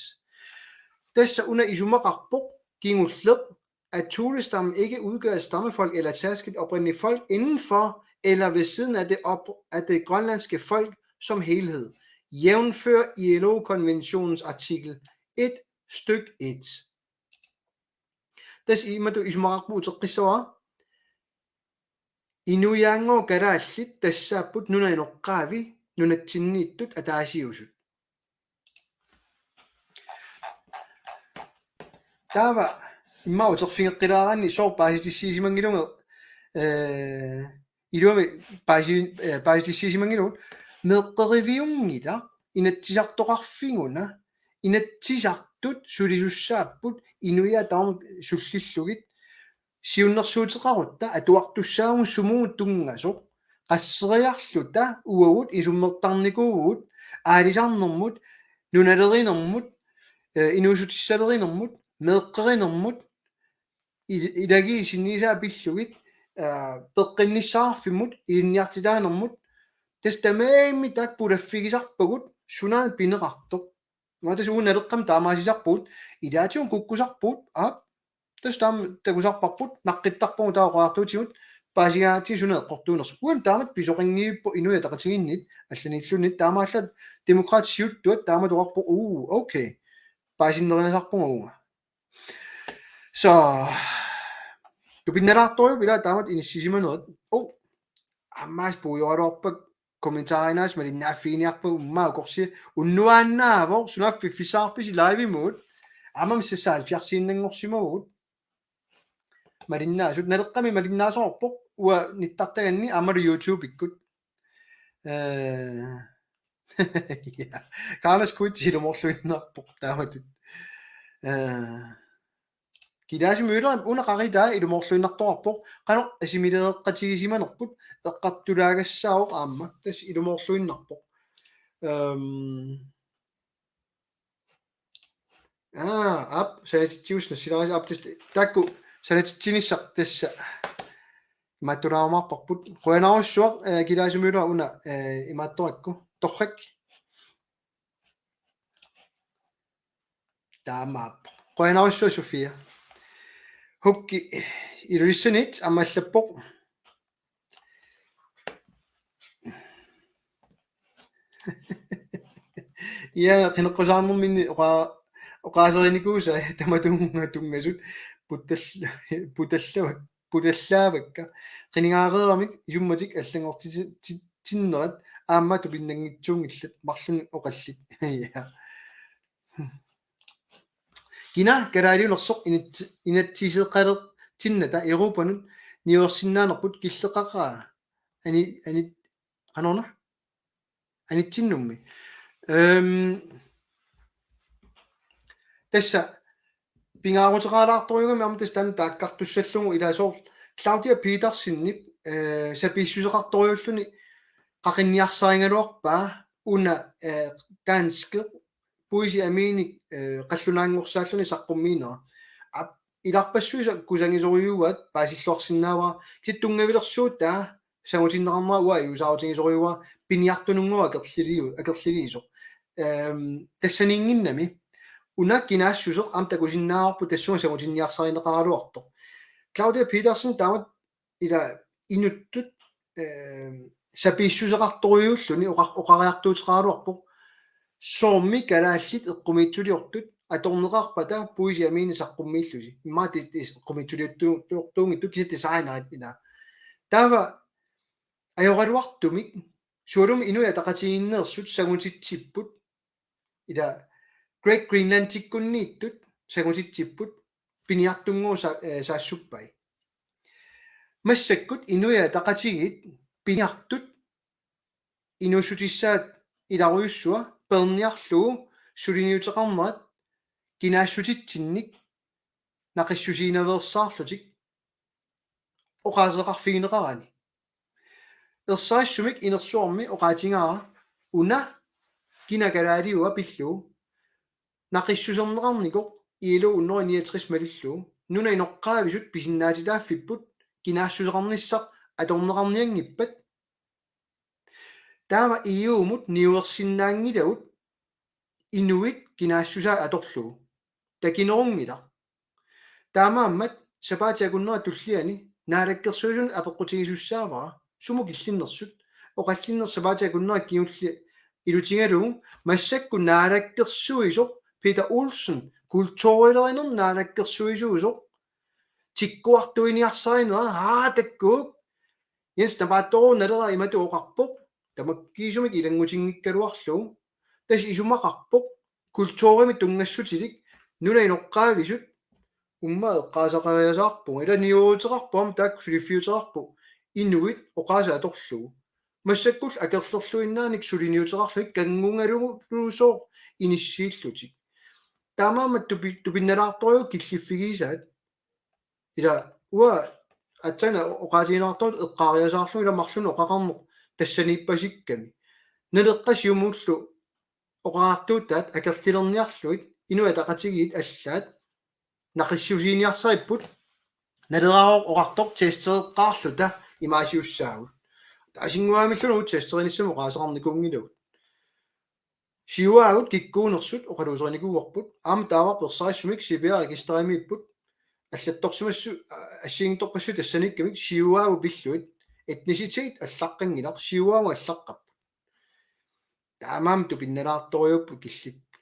Tassa una isumaqarpoq kingulleq, at Thulestammen ikke udgør et stammefolk eller et særskilt oprindeligt folk inden for eller ved siden af det, op-, af det grønlandske folk som helhed, jævnfør I L O-konventionens artikel et, stykke et. Tassa imatut isumaqarpoq uteqqissavara: Inuiaanngooq kalaallit tassaapput nunap inoqqaavi nunatsinniittut ataasiusut. Taava immaqa uterfigeqqilaaraanni sooq paasitissiisimanngilunga, eh, iluamik paasi-, eh, paasitissiisimanngillugu meeqqeriviunngilaq Inatsisartoqarfiguna, Inatsisartut sulisussaapput inuiaat tamarmik sullillugit siunnersuuteqarutta atuartussaavugut sumut tunngasoq, qasseriarluta uagut isummertarnikuuvugut aalisarnermut, nunalerinermut, eh, inuussutissalerinermut, meeqqerinermut, il-, ilagiit sinniisaa pillugit, eh, peqqinnissaqarfimmut, ilinniartitaanermut, tassa tamarmik taakku pulaffigisarpagut sunaana pineqartoq. Maanna tassa uagut Naleqqami taamaasisarpugut, ilaatigut kukkusarpugut, aap, Tassa taama takusarparput, naqqittarpugut taava oqariartuutigut paasigaangatsigit suna eqqortuunersoq. Uani taamatut pisoqanngivippoq Inuit Ataqatigiinnit, allaniilluunniit, taamaallaat Demokraatit siuttuat taamatut oqarpoq, uu, okay. Paasinnerunasarpunga uunga. Så, tupinnalaartorujuuvoq ilaa taamatut inissisimanerit. Oh, aamma puigoraluarpakka kommentaariinnaasa malinnaaffiginiarpunga ummaa ukorsi unnuaannaavoq, sunaaffa piffissaqarpisi live-imut. Aamma missassaq halvfjerdsiinnanngorsimavugut. Malinnaasut, Naleqqami malinnaasoqarpoq, uanga nittartaganni aammalu YouTube-ikkut. Eh, ja. Karla Squid ilumoorluinnarpoq taamatut. Eh, Kilaasi Møller una qaritaa ilumoorluinnartoqarpoq, qanoq assimileeqqatigisimanerput eqqartulaagassaavoq aamma, tassa ilumoorluinnarpoq. Ehm, aa, aap, sanatitsigussinnaassagaluarpara, aap, tassa, taakku sanatitsinissaq tassa. Imaattorujussuarput. Qujanarsuaq, eh, Kilaasi Møller una, eh, imaattorakku. Torrak. Taamaappoq. Qujanarsuaq Sofia. Hukki Ilulissanit aamma allappoq. Ja, qineqqusaarnerminni oqa-, oqaaserinikuusai tamatumunnga tunngasut putal-, putallava-, putallaavakka. Qinigaareeramik isummatik allanngortiti-, ti-, tinnerat aamma tupinnanngitsuunngillat marlunnik oqallit. Ja. Kina kalaaliunersoq inat-, inatsiseqalertinnata Europanut niuersinnaanerput killeqaqaaq. Ani-, ani-, qanoruna? Anitsinnummi. Ehm, tassa pingaaruteqalaartorujugami aamma tassa taanna taakkartussallugu ilaa soorlu Claudia Petersenip, eh, sapiissuseqartorujuulluni qaqinniarsarigaluarpaa una, eh, danskit puisit amiinik, eh, qallunaanngorsaalluni saqqummiinera. Aap, ilarpassuisa kusagisorujuuaat paasilluarsinnaavara, kisianni tunngavilersuutaa sangutinneqarnera uanga ajuusaarutigisorujuuara piniartununngooq akerliliu-, akerliliisoq. Ehm, tassaniinnginnami una kinaassuseq aamma takusinnaavarput tassunga sangutinniarsarineqaraluartoq. Claudia Petersen taamatut ilaa inuttut, eh, sapiissuseqartorujuulluni oqa-, oqariartuuteqaraluarpoq. Soormi kalaallit eqqumiitsuliortut atorneqarpata puisit amiinik saqqummiillusi. Immaqa tis-, tis-, eqqumiitsuliortu-, tuortuunngitsut kisianni designerit ilaa. Taava ajoraluartumik sualummik Inuit Ataqatigiinneersut sangutitsipput. Ilaa Great Greenlandikkunniittut sangutitsipput piniartunngooq sa-, eh, saassuppai. Massakkut Inuit Ataqatigiit piniartut inuussutissaat ilarujussua peerniarlugu suliniuteqarnerat kinaassutitsinnik naqissusiinaveersaarlutik oqaaseqarfigineqarani. Ersarissumik inersuarmi oqaatigaara una kina kalaaliua pillugu naqissuserneqarnikoq I L O hundrede niogtres malillugu nunap inoqqaavisut pisinnaatitaaffipput kinaassuseqarnissaq atorneqarnianngippat. Taava E U-mut niuersinnaanngilagut inuit kinaassusaat atorlugu. Takinerunngilaq. Taamaammat sapaatip akunnera tulliani naalakkersuisunut apeqqutigisussaavara sumut killinnersut, oqallinneq sapaatip akunnera kingulleq ilutigalugu massakkut naalakkersuisoq Peter Olsen, kulturilerinermut naalakkersuisuusoq, tikkuartuiniarsarinera, aa, takkuk. Jens Napaattooruna Nalera imatut oqarpoq, tamakkiisumik ilanngutinngikkaluarlugu. Tassa isumaqarpoq, kulturimik tunngassutilik, nunap inoqqaavisut, umma eqqaasaqariasaarpunga, ilaa niueruteqarpoq, aamma taakku suliffiuteqarpoq, inuit oqaaseq atorlugu. Massakkut akerlerluinnaanik suliniuteqarlugit kanngungaluusooq inissiillutik. Taamaammat tupi-, tupinnalaartorujuuvoq killiffigisaat. Ilaa uanga aatsaana oqaatigilaartoq eqqaariasaarlugu ilaa marlunnik oqaqarneq tassaniippasikkami. Naleqqap Siumullu oqariartuutaat akerlilerniarlugit Inuit Ataqatigiit allaat naqissusiiniarsaripput Naleraq oqartoq testereqqaarluta imaasiussaagut. Taasinnguamilluunniit testerinissamut oqaaseqarnikuunngilagut. Siuaagut kikkuunersut oqaluuserinikuuarput, aamma taava ersarissumik C P R-registerimiipput, allattorsimassu-, a-, assigiinngitsorpassuit tassaniikkamik siuaagut pillugit, etnicitet allaqqanngilaq, siuaagut allaqqapput. Taamaammat tupinnalaartorujuupput killipput.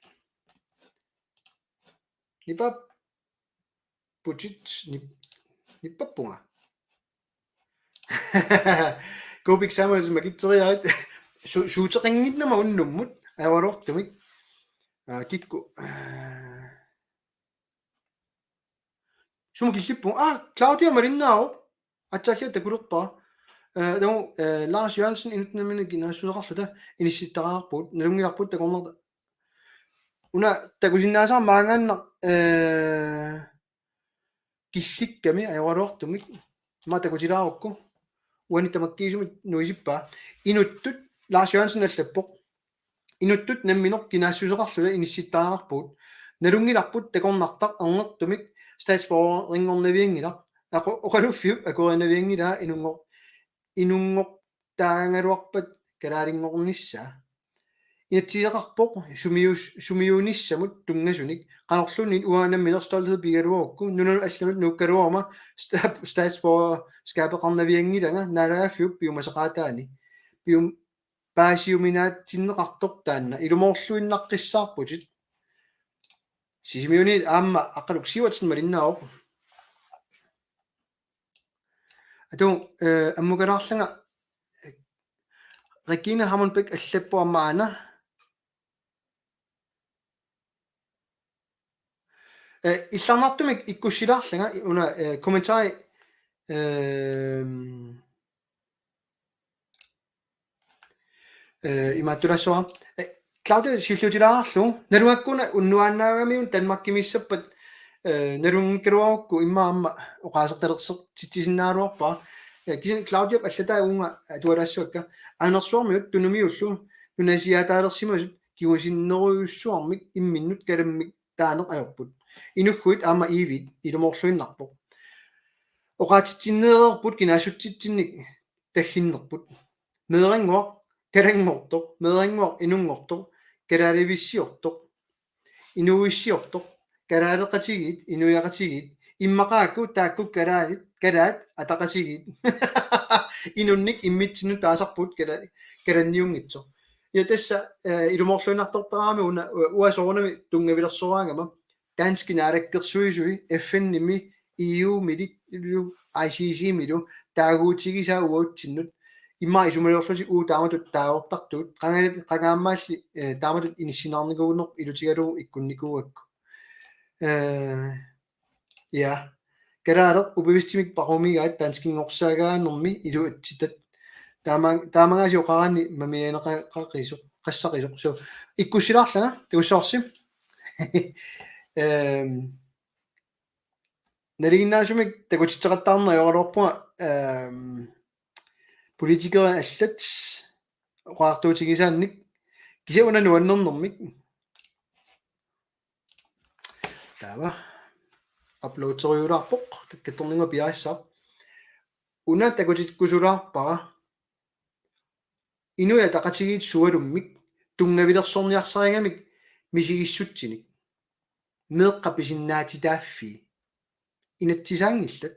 Nipap-, putit nip-, nippappunga. Kubik Samuelsen makitseriarit su-, suuteqannginnama unnummut, ajoraluartumik. Aa, kikkut. Aa. Sumut killippunga. Aa, Claudia malinnaavoq. Aatsaat takulerpara. Aa, tamu, aa, Lars Jørgensen inuttut nammineq kinaassuseqarluta inissittariaqarpugut. Nalunngilarput takornarta. Una takusinnaasara maanngaannaq, aa, killikkami ajoraluartumik. Ima takutilaarukku. Uani tamakkiisumik nuisippaa. Inuttut Lars Jørgensen allappoq. Inuttut nammineq kinaassuseqarluta inissittariaqarpugut. Nalunngilarput takornartaq annertumik statsborgerinngornavianngilaq. Aqo-, oqaluffiup akuerinavianngilaa inunngor-, inunngortaagaluarpat kalaalinngornissaa. Inatsiseqarpoq sumius-, sumiuunissamut tunngasunik. Qanorluunniit uanga nammineq stolthed pigaluarukku. Nunanut allanut nuukkaluaruma sta-, statsborgerskabeqarnavianngilanga naalagaaffiup piumasaqaataani. Pium-, paasiuminaatsinneqartoq taanna. Ilumoorluinnaqqissaarputit. Sisimiuni aamma Aqqaluk Sivertsen malinnaavoq. Atu, eh, ammukalaarlanga, eh, Regina Hammond Bech allappoq aamma aana. Eh, illarnartumik ikkussilaarlanga una, eh, kommentari, ehm, eh, imaattulaassuara. Eh, Claudia siulliutilaarlugu, nalugakku una unnuaannaagamiuk Danmarkimissappat, eh, nalunngikkukku immaqa aamma oqaasertalersortitsisinnaagaluarpara. Eh, kisianni Claudiap allataa uunga atualaassavakka. Anersuarmiut tunumiullu nunasiaataalersimasut kingusinnerujussuarmik imminnut kalammik taaneq ajorput. Inughuit aamma Iivit ilumoorluinnarpoq. Oqaatitsineereerput kinaassutsitsinnik tagginnerput. Meerannguaq kalanngortoq, meerannguaq inunngortoq, kalaalivissiortoq, inuuissiortoq, kalaaleqatigiit, inuiaqatigiit, immaqaakku taakku kalaalit, kalaat ataqatigiit. Inunnik immitsinnut taasarput kala-, kalanniunngitsoq. Ja tassa, eh, ilumoorluinnartortarami una, u-, uanga soorunami tunngavilersoraangama. Danskit naalakkersuisui, F N-imi, E U-milu, I C C-milu, taaguutigisaa uatsinnut, immaqa isumaliorlutik uagut taamatut taagortartugut, qanga-, qangaammaalli, eh, taamatut inissinneqarnikuunerput ilutigalugu ikkunnikuugakku. Eh, ja. Kalaaleq ubevidstimik paqumigaat danskinngorsaagaanermi iluatsitat. Taama-, taamagaasiit oqaraanni mamianeqaqaqisoq, qassaqisoq. So, ikkussilaarlanga, takussavarsi. Ehm, nalinginnaasumik takutitseqattaarneq ajoraluarpunga, ehm, politikerit allat oqariartuutigisaannik kisianni una nuannernermik. Taava. Uploaderujulaarpoq, takkattorninnga piaassaaq. Una takutikkusulaarpara. Inuit Ataqatigiit sualummik tunngavilersorniarsarigamik misigissutsinik. Meeqqat pisinnaatitaaffii. Inatsisaanngillat.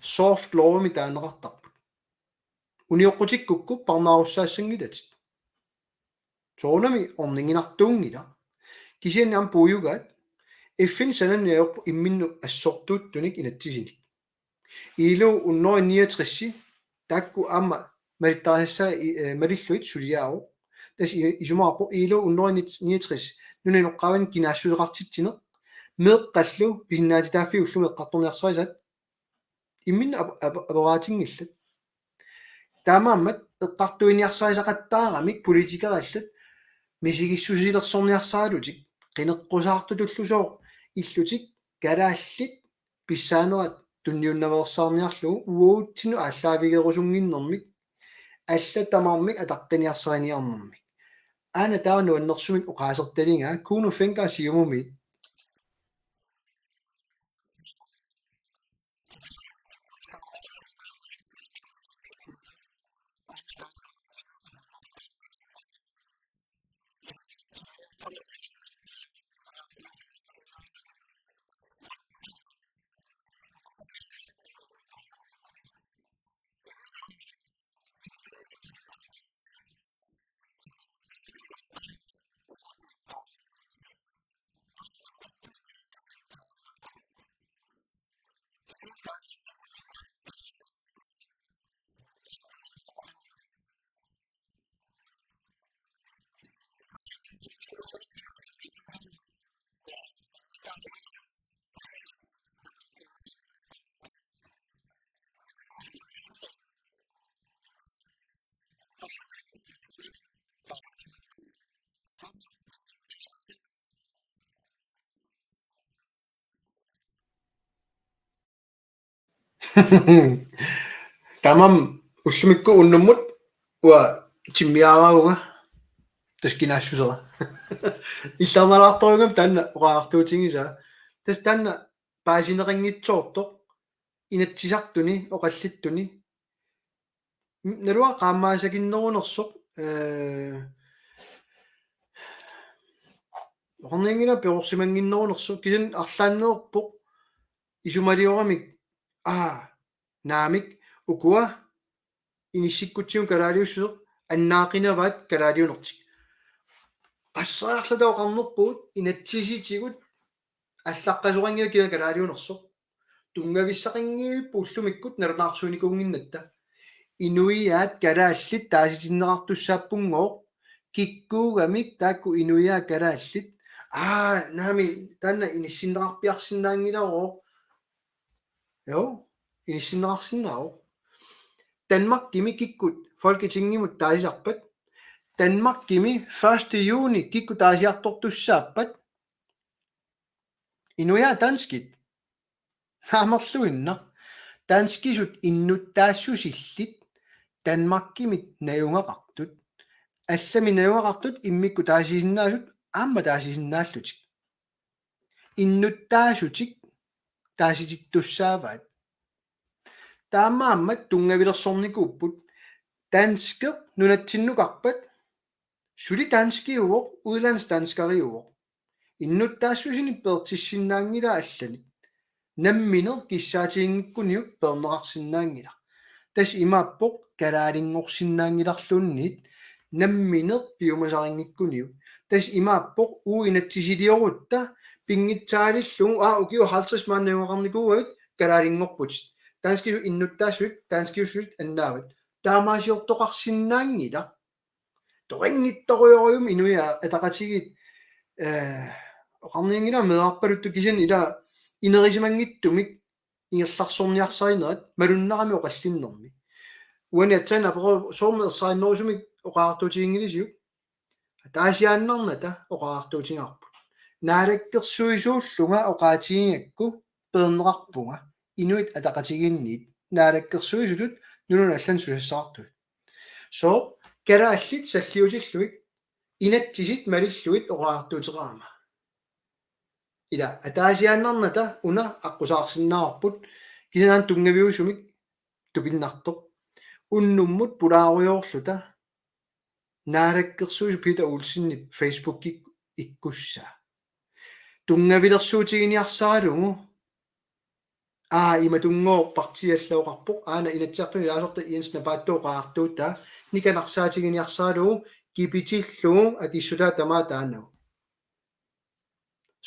Soft law-imik taaneqartarput. Unioqqutikkukku parnaarussaassanngilatit. Soorunami orniginartuunngilaq. Kisianni aamma puiugaat F N sanani ajorpoq imminnut assortuuttunik inatsisinik. I L O hundrede niogtres taakku aamma malittarisassai, eh, malillugit suliaavoq. Tassa i-, isumaqarpoq I L O hundrede niogtres nunap inoqqaavinik kinaassuseqartitsineq meeqqallu pisinnaatitaaffiit ullumi eqqartorniarsarisaat imminnut ap-, ap-, aperaatinngillat. Taamaammat eqqartuiniarsarisaqattaaramik politikerit allat misigissusilersorniarsaralutik qineqqusaartutullusooq illutik kalaallit pissaanerat tunniunnaveersaarniarlugu uatsinnut aallaavigerusunnginnermik allat tamarmik ataqqiniarsariniarnermik. Aana taava nuannersumik oqaasertaligaa Kuno Fencker Siumumit. Tamanna ullumikkut unnummut uanga timmiaavunga taskinaassusera. Illarnalaartorujunngami taanna oqariartuutigisaa. Tassa taanna paasineqanngitsoortoq Inatsisartuni oqallittuni. Naluara qaammaasakinnerunersoq, eh, oqarnianngilanga perorsimannginnerunersoq, kisianni arlaanneerpoq isumalioramik, aa, naamik, ukua inissikkutsigu kalaaliussuseq annaaqinavaat kalaaliunertik. Qasseriarluta oqarnerpugut inatsisitigut allaqqasoqanngilaq kina kalaaliunersoq. Tunngavissaqanngivippoq ullumikkut nalunaarsuinikuunnginnatta. Inuiaat kalaallit taasitinneqartussaappunngooq, kikkuugamik taakku inuiaat kalaallit. Aa, naamik, taanna inissinneqarpiarsinnaanngilarooq. Jo, inissinneqarsinnaavoq. Danmarkimi kikkut Folketingimut taasisarpat? Danmarkimi første juni kikkut taasiartortussaappat? Inuiaat danskit? Naamerluinnaq. Danskisut innuttaassusillit Danmarkimit najugaqartut. Allamik najugaqartut immikkut taasisinnaasut aamma taasisinnaallutik. Innuttaasutik taasitittussaavaat. Taamaammat tunngavilersornikuupput. Danskeq nunatsinnukarpat suli danskiuvoq, udlandsdanskeriuvoq. Innuttaassusinik peertissinnaanngilaa allanit. Nammineq kissaatiginngikkuniuk peerneqarsinnaanngilaq. Tassa imaappoq kalaalinngorsinnaanngilarluunniit nammineq piumasarinngikkuniuk. Tassa imaappoq uagut inatsisiliorutta pinngitsaalillugu, aa, ukiut halvtreds maanna najugaqarnikuugatta kalaalinngorputit. Danskisut innuttaassutit, danskiussutit annaavat. Taamaasiortoqarsinnaanngilaq. Toqanngitsorujussuuvoq Inuit Ataqatigiit, eh, oqarnianngilanga meerarpaluttut kisianni ila inerisimanngitsumik ingerlaarsorniarsarinerat malunnarami oqallinnermi. Uani aatsaat apeqqut soormi ersarinnerusumik oqariartuutiginngilisiuk? Ataasiaannarnata oqariartuutigaarput. Naalakkersuisuullunga oqaatigigakku peerneqarpunga Inuit Ataqatigiinniit naalakkersuisutut nunanut allanut susassaqartutut. Sooq kalaallit salliutillugit inatsisit malillugit oqariartuuteqarama? Ila ataasiaannarnata una aqqusaarsinnaavarput, kisianni tunngaviusumik tupinnartoq. Unnummut pulaarujoorluta Naalakkersuisut Peter Olsenip Facebookikkut ikkussaa. Tunngavilersuutiginiarsaralugu, aa, imatunngooq partiit alla oqarpoq, aana Inatsisartuni ilaasortat Jens Napaattooq oqariartuutaa, nikanarsaatigiiniarsaralugu kipitillugu akissutaa tamaat taannagu.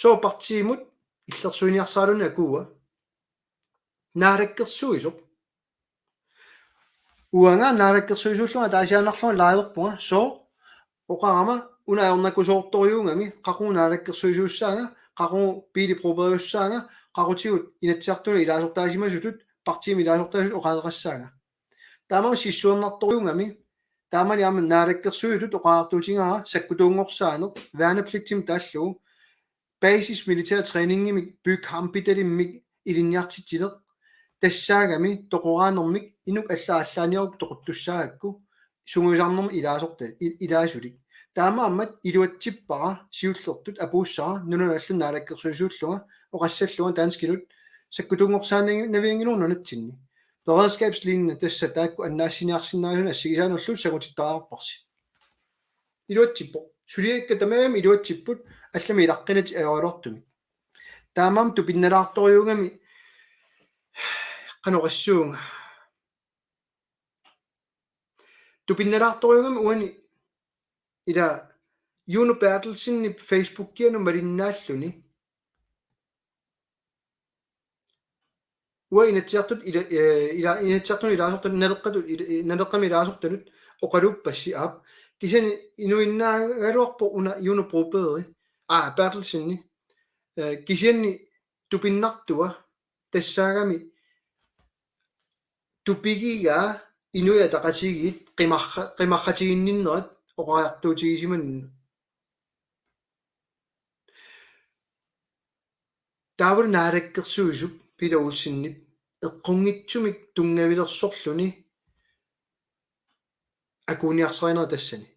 Sooq partiimut illersuiniarsaraluunniit akuua? Naalakkersuisoq. Uanga naalakkersuisuullunga ataasiaannarlunga liverpunga, sooq oqarama una ajornakusoortorujuugami, qaqugu naalakkersuisuussaanga, qaqugu Pele Brobergussaanga, qaqutigut Inatsisartuni ilaasortaasimasutut partiimi ilaasortaasutut oqaaseqassaanga. Taamaammat sissuernartorujuugami, taamani aamma naalakkersuisutut oqariartuutigaara sakkutuunngorsaaneq, værnepligtimik taallugu, basis militær træningimik, by-kampidalimmik ilinniartitsineq, tassaagami toqoraanermik inuk alla aallaaniaruk toquttussaagakku, sungiusarnermik ilaasorta-, i-, ilaasulik. Taamaammat iluatsippara siullertut apuussara nunanut allanut naalakkersuisuullunga oqassallunga danskinut sakkutuunngorsaanavianngilagut nunatsinni. Beredskabslinje tassa taakku annaassiniarsinnaasunik assigisaanullu sangutittariaqarparsi. Iluatsippoq. Suliakka tamarmik iluatsipput, allamik ilaqqinatik ajoraluartumik. Taamaammat tupinnalaartorujuugami, qanoq oqassuunga. Tupinnalaartorujuugami uani ila Juno Berthelsenip Facebookianut malinnaalluni. Uanga Inatsisartut ila-, eh, ila-, Inatsisartuni ilaasortanut, Naleqqatut ila-, eh, Naleqqami ilaasortanut oqaluuppassi aap. Kisianni inuinnaagaluarpoq una Juno Broberg, aa, Berthelsenni. Eh, kisianni tupinnartua tassaagami tupigigaa Inuit Ataqatigiit qimarra-, qimarratiginninnerat oqariartuutigisimanni. Taavalu naalakkersuisup Peter Olsenip eqqunngitsumik tunngavilersorluni akuuniarsarineq tassani.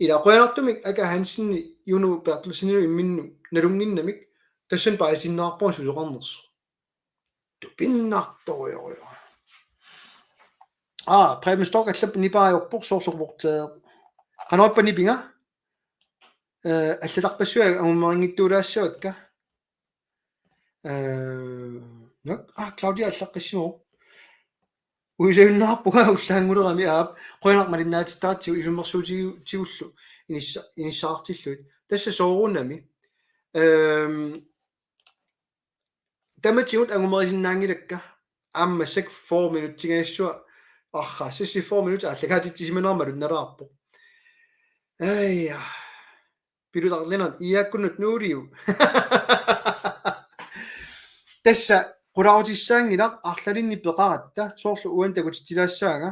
Ila qujanartumik Aka Hansenip Juno Berthelsenip imminnut nalunnginnamik tassani paasisinnaarpunga susoqarnersoq. Tupinnartorujorujoq. Aa, Preben Storch allappoq nipaajuvorput soorlu quporteeq. Qanoq ippa nipinga? Eh, allatarpassuit angumerinngitsuulaassavakka. Eh, nok, ah, Claudia allaqqissimavoq. Uisajunnaarpunga ullaanngulerami aap, qujanaq malinnaatitaratsigu isummersuutigu-, tigullu inissa-, inissaqartillugit. Tassa soorunami. Ehm, tamatigut angumerisinnaanngilakka. Aamma seks fyrre minutsingajassua. Arra, seks fyrre minut aallakaatitsisimanerama malunnalaarpoq. Aja. Pilutarlinan iakkunnut nuuliu. Tassa qularutissaanngilaq arlalinnik peqaratta soorlu uani takutitsilaassaanga.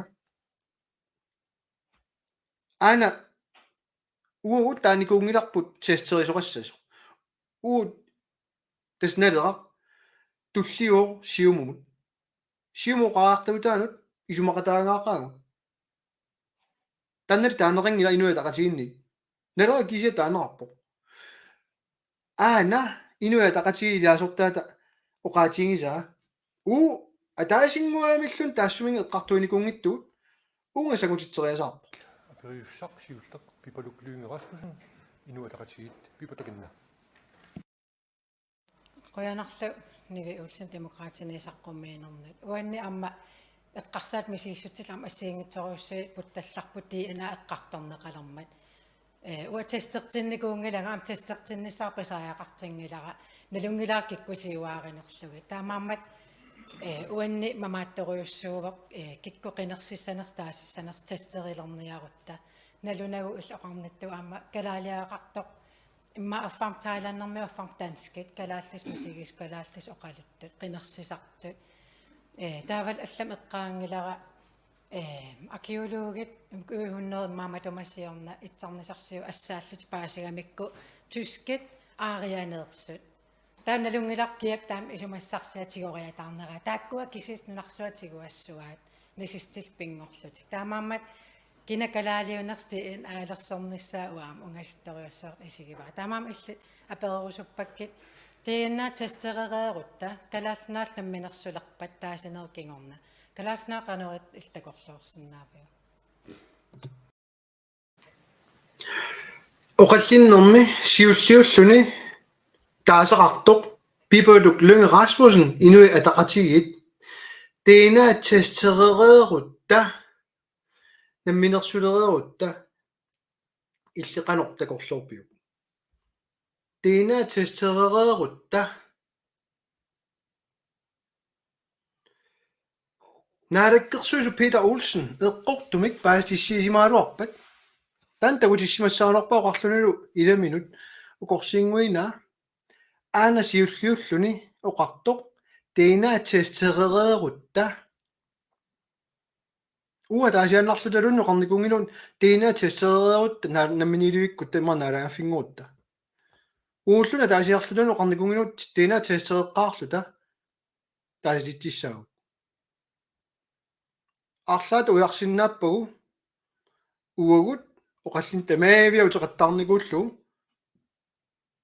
Aana uagut taanikuunngilarput testerisoqassasoq. Uagut tassa Naleraq tulliuvoq Siumumut. Siumup oqariartuutaanut isumaqataagaaqaagut. Taannali taaneqanngilaq Inuit Ataqatigiinniit. Naleraq kisianni taaneqarpoq. Aana Inuit Ataqatigiit ilaasortaata oqaatigisaa. Uu, ataasinnguamilluunniit taassuminnga eqqartuinikuunngitsugut uunga sangutitseriasaarpoq. Aperiussaq siulleq Pipaluk Lynge Rasmussen, Inuit Ataqatigiit, Pipaluk, takanna. Qujanarlu Nivi Olsen, Demokraatini, saqqummiinernut. Uanni aamma eqqarsaat misigissutit aamma assigiinngitsorujussuit puttallarput D N A eqqartorneqalermat. Eh, uanga testertinnikuunngilanga, aamma testertinnissara pisariaqartinngilara, nalunngilara kikkut siuaarinerlugit. Taamaammat, eh, uanni mamaattorujussuuvoq, eh, kikkut qinersissanersut taasissanersut testerilerniarutta. Nalunagu illit oqarnittut aamma kalaaliaqartoq immaqa affarmik thailandermiut, affarmik danskit, kalaallisut misigisut, kalaallisut oqaluttut, qinersisartut. Eh, taavalu allamik eqqaanngilara, eh, arkæologit, mm, hundrede immaqa matuma siorna itsarnisarsiut assaallutik paasigamikku tyskit aarianeersut. Taava nalunngilarput kiap taama isumassarsiaq tigoriataarneraa. Taakkua kisiisa nunarsuaq tiguassuaat, nazistillu pinngorlutik. Taamaammat kina kalaaliunersoq D N A-lersornissaa uanga aamma ungasittorujussuartut isigivara. Taamaammat illit apererusuppakkit D N A-testerereerutta Kalaallit Nunaat namminersulerpat taasinerup kingorna. Kalaallit Nunaat qanoq illit takorloorsinnaaviuk? Oqallinnermi siulliulluni taasaqartoq Pipaluk Lynge Rasmussen, Inuit Ataqatigiit, D N A-testerereerutta, namminersulereerutta, illit qanoq takorloorpiuk? D N A-testerereerutta. Naalakkersuisoq Peter Olsen eqqortumik paasitissiisimagaluarpat. Taanna takutissimassagaluarpara oqarlunilu ilaminut ukorsiinnguinaa. Aana siulliulluni oqartoq D N A-testerereerutta. Uanga ataasiaannarlutaluunniit oqarnikuunngilagut D N A-testerereerutta naa-, namminiilivikkutta immaqa naalagaaffinngorutta. Uagulluni ataasiarlutaluunniit oqarnikuunngilagut D N A-testereqqaarluta taasititsissaagut. Arlaata ujarsinnaappagu uagut oqallinneq tamaaviat uteqattaarnikuullugu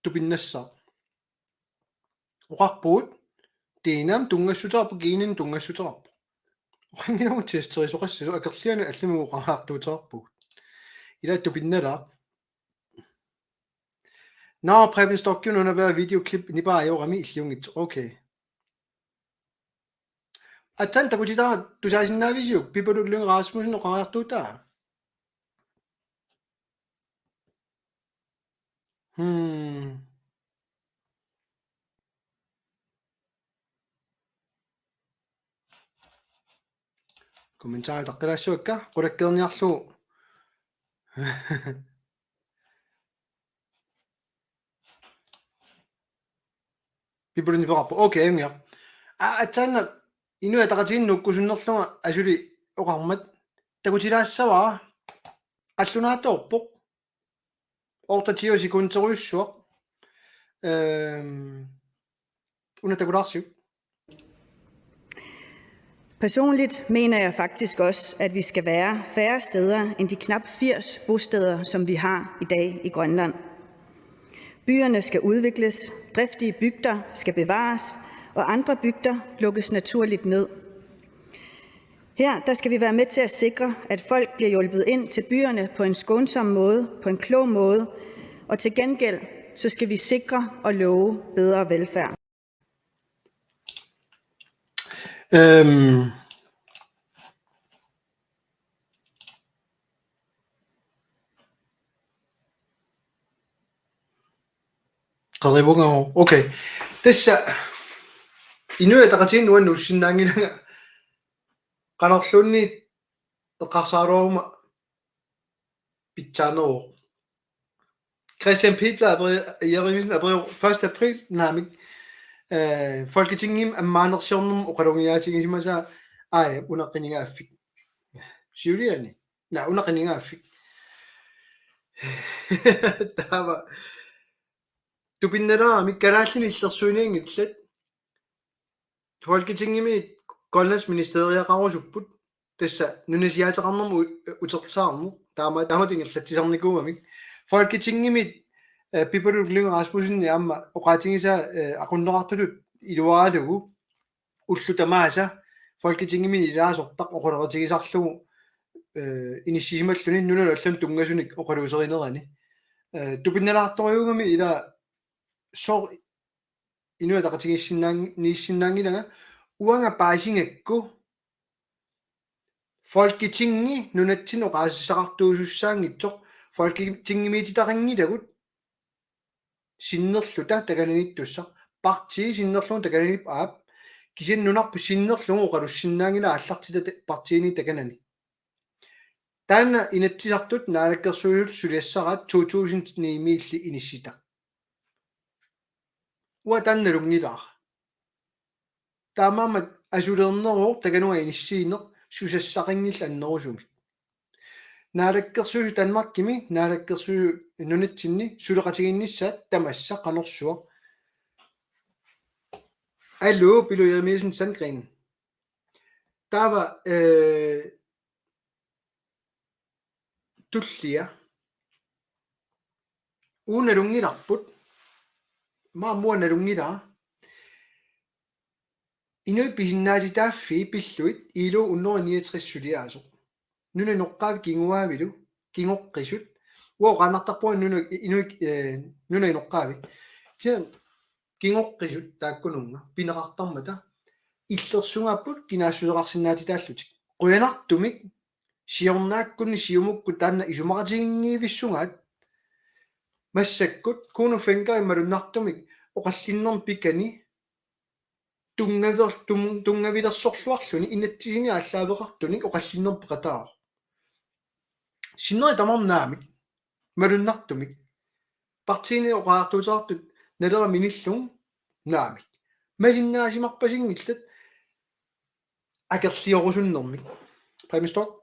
tupinnassaaq. Oqarpugut D N A-mik tunngassuteqarpoq, geninik tunngassuteqarpoq. Oqanngilaq uagut testerisoqassasoq, akerlianik allamik oqariartuuteqarpugut. Ila tupinnalaaq. Nå, Preben Storchiup una videoklip nipaa ajorami illiunngitsoq. Okay. Aatsaat takutitara tusaasinnaavisiuk, Pipaluk Lynge Rasmussen oqariartuutaa? Hmm. Kommentarit taqqilaassavakka, qulakkeerniarlugu. Pipaluk nipeqarpoq. Okay, ajunngilaq. Aa, aatsaannaq Inuit Ataqatigiinni nukkussunnerlunga asuli oqarmat takutilaassavara. Qallunaatoorpoq. Otteogtyve sekunderujussuaq. Ehm, una takulaarsiuk. Personligt mener jeg faktisk også, at vi skal være færre steder end de knap firs bosteder, som vi har i dag i Grønland. Byerne skal udvikles, driftige bygder skal bevares, og andre bygder lukkes naturligt ned. Her, der skal vi være med til at sikre, at folk bliver hjulpet ind til byerne på en skånsom måde, på en klog måde, og til gengæld, så skal vi sikre og love bedre velfærd. Øhm. Qerivugagu. Okay. Tassa Inuit Ataqatigiinni uanga nuussinnaanngilanga qanorluunniit eqqarsaaruaruma pitsaaneruvoq. Kristian Pilgaard aperi-, Jeremiassen aperivoq første april naamik. Øh, Folketingimi ammaanersiornermut oqalugiaatigisimasaa aaja una qinigaaffik. Siuliani. Naa, una qinigaaffik. Taava tupinnalaarami kalaallit illersuinianngillat. Folketingimi Grønlands ministeriaqarusupput tassa nunasiaateqarnermut u-, utersaarneq taama taamatut ingerlatsisarnikuugamik. Folketingimi, øh, Pipaluk Lynge Rasmussen aamma oqaatigisaa, øh, aqunneqartutut iluaralugu ullut tamaasa Folketingimi ilaasortaq oqaloqatigisarlugu, øh, inissisimalluni nunanut allanut tunngasunik oqaluuserinerani. Øh, tupinnalaartorujuugami ila sooq Inuit Ataqatigiissinnaan-, niissinnaanngilanga uanga paasigakku Folketingi nunatsinni oqaasissaqartuusussaanngitsoq Folketingimiititaqanngilagut sinnerluta takananiittussaq. Partii sinnerlugu takananiippoq aap. Kisianni nunarput sinnerlugu oqalussinnaanngilaq aallartitaq ta-, partiini takanani. Taanna Inatsisartut Naalakkersuisut suliassaraat to tusind ni-miilli inissitaq. Uanga taanna nalunngilara. Taamaammat asuliineruvoq takanunga inissiineq susassaqanngillat annerusumik. Naalakkersuisut Danmarkimi, naalakkersuisut nunatsinni suleqatigiinnissaat tamassa qanorsuaq. Aluu, Pilu Jeremiassen Sandgreen. Taava, øh, tullia. Uagut nalunngilarput. Maani uanga nalunngilara. Inuit pisinnaatitaaffii pillugit I L O hundrede niogtres suliaasoq. Nunap inoqqaavi kinguaavilu, kingoqqisut. Uanga oqaannartarpunga nuna, inuit, øh, nunap inoqqaavi. Kisianni kingoqqisut taakkununnga pineqartarmata. Illersugaapput kinaassuseqarsinnaatitaallutik. Qujanartumik siornaakkunni Siumukkut taanna isumaqatiginngivissugaat. Massakkut Kuno Fencker malunnartumik oqallinnermi pikani tunngaver-, tum-, tunngavilersorluarluni inatsisini aallaaveqartunik oqallinnermi peqataavoq. Sinneri tamarmik naamik. Malunnartumik. Partiini oqariartuuteqartut Naleraq minillugu naamik. Malinnaasimarpasinngillat akerliorusunnermik. Præmie Storch.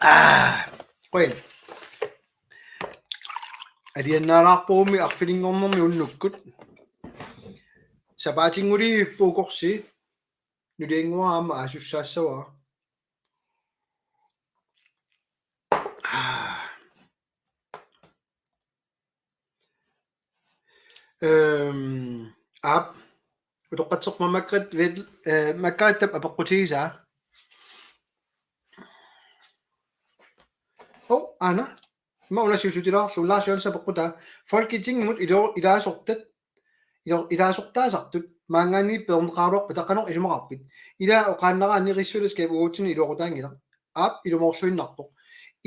Ah, qujan. Aliannaalaarpugummi arfininngornermi unnukkut. Sapaatinnguliippoq ukorsi. Nuliannguara aamma aasussaassavara. Ah. Øhm, aap. Utoqqatserpunga Margrethe Vel-, øh, Margrethe apeqqutigisaa. Hov, aana. Ima una siullutilaarlugu Lars Jørgensen apeqqutaa. Folketingimut ilo-, ilaasortat, ilo-, ilaasortaasartut maanngaanniit peerneqaraluarpata qanoq isumaqarpit? Ila oqaannaraanni rigsfællesskab uatsinnut iluaqutaanngilaq. Aap, ilumoorluinnarpoq.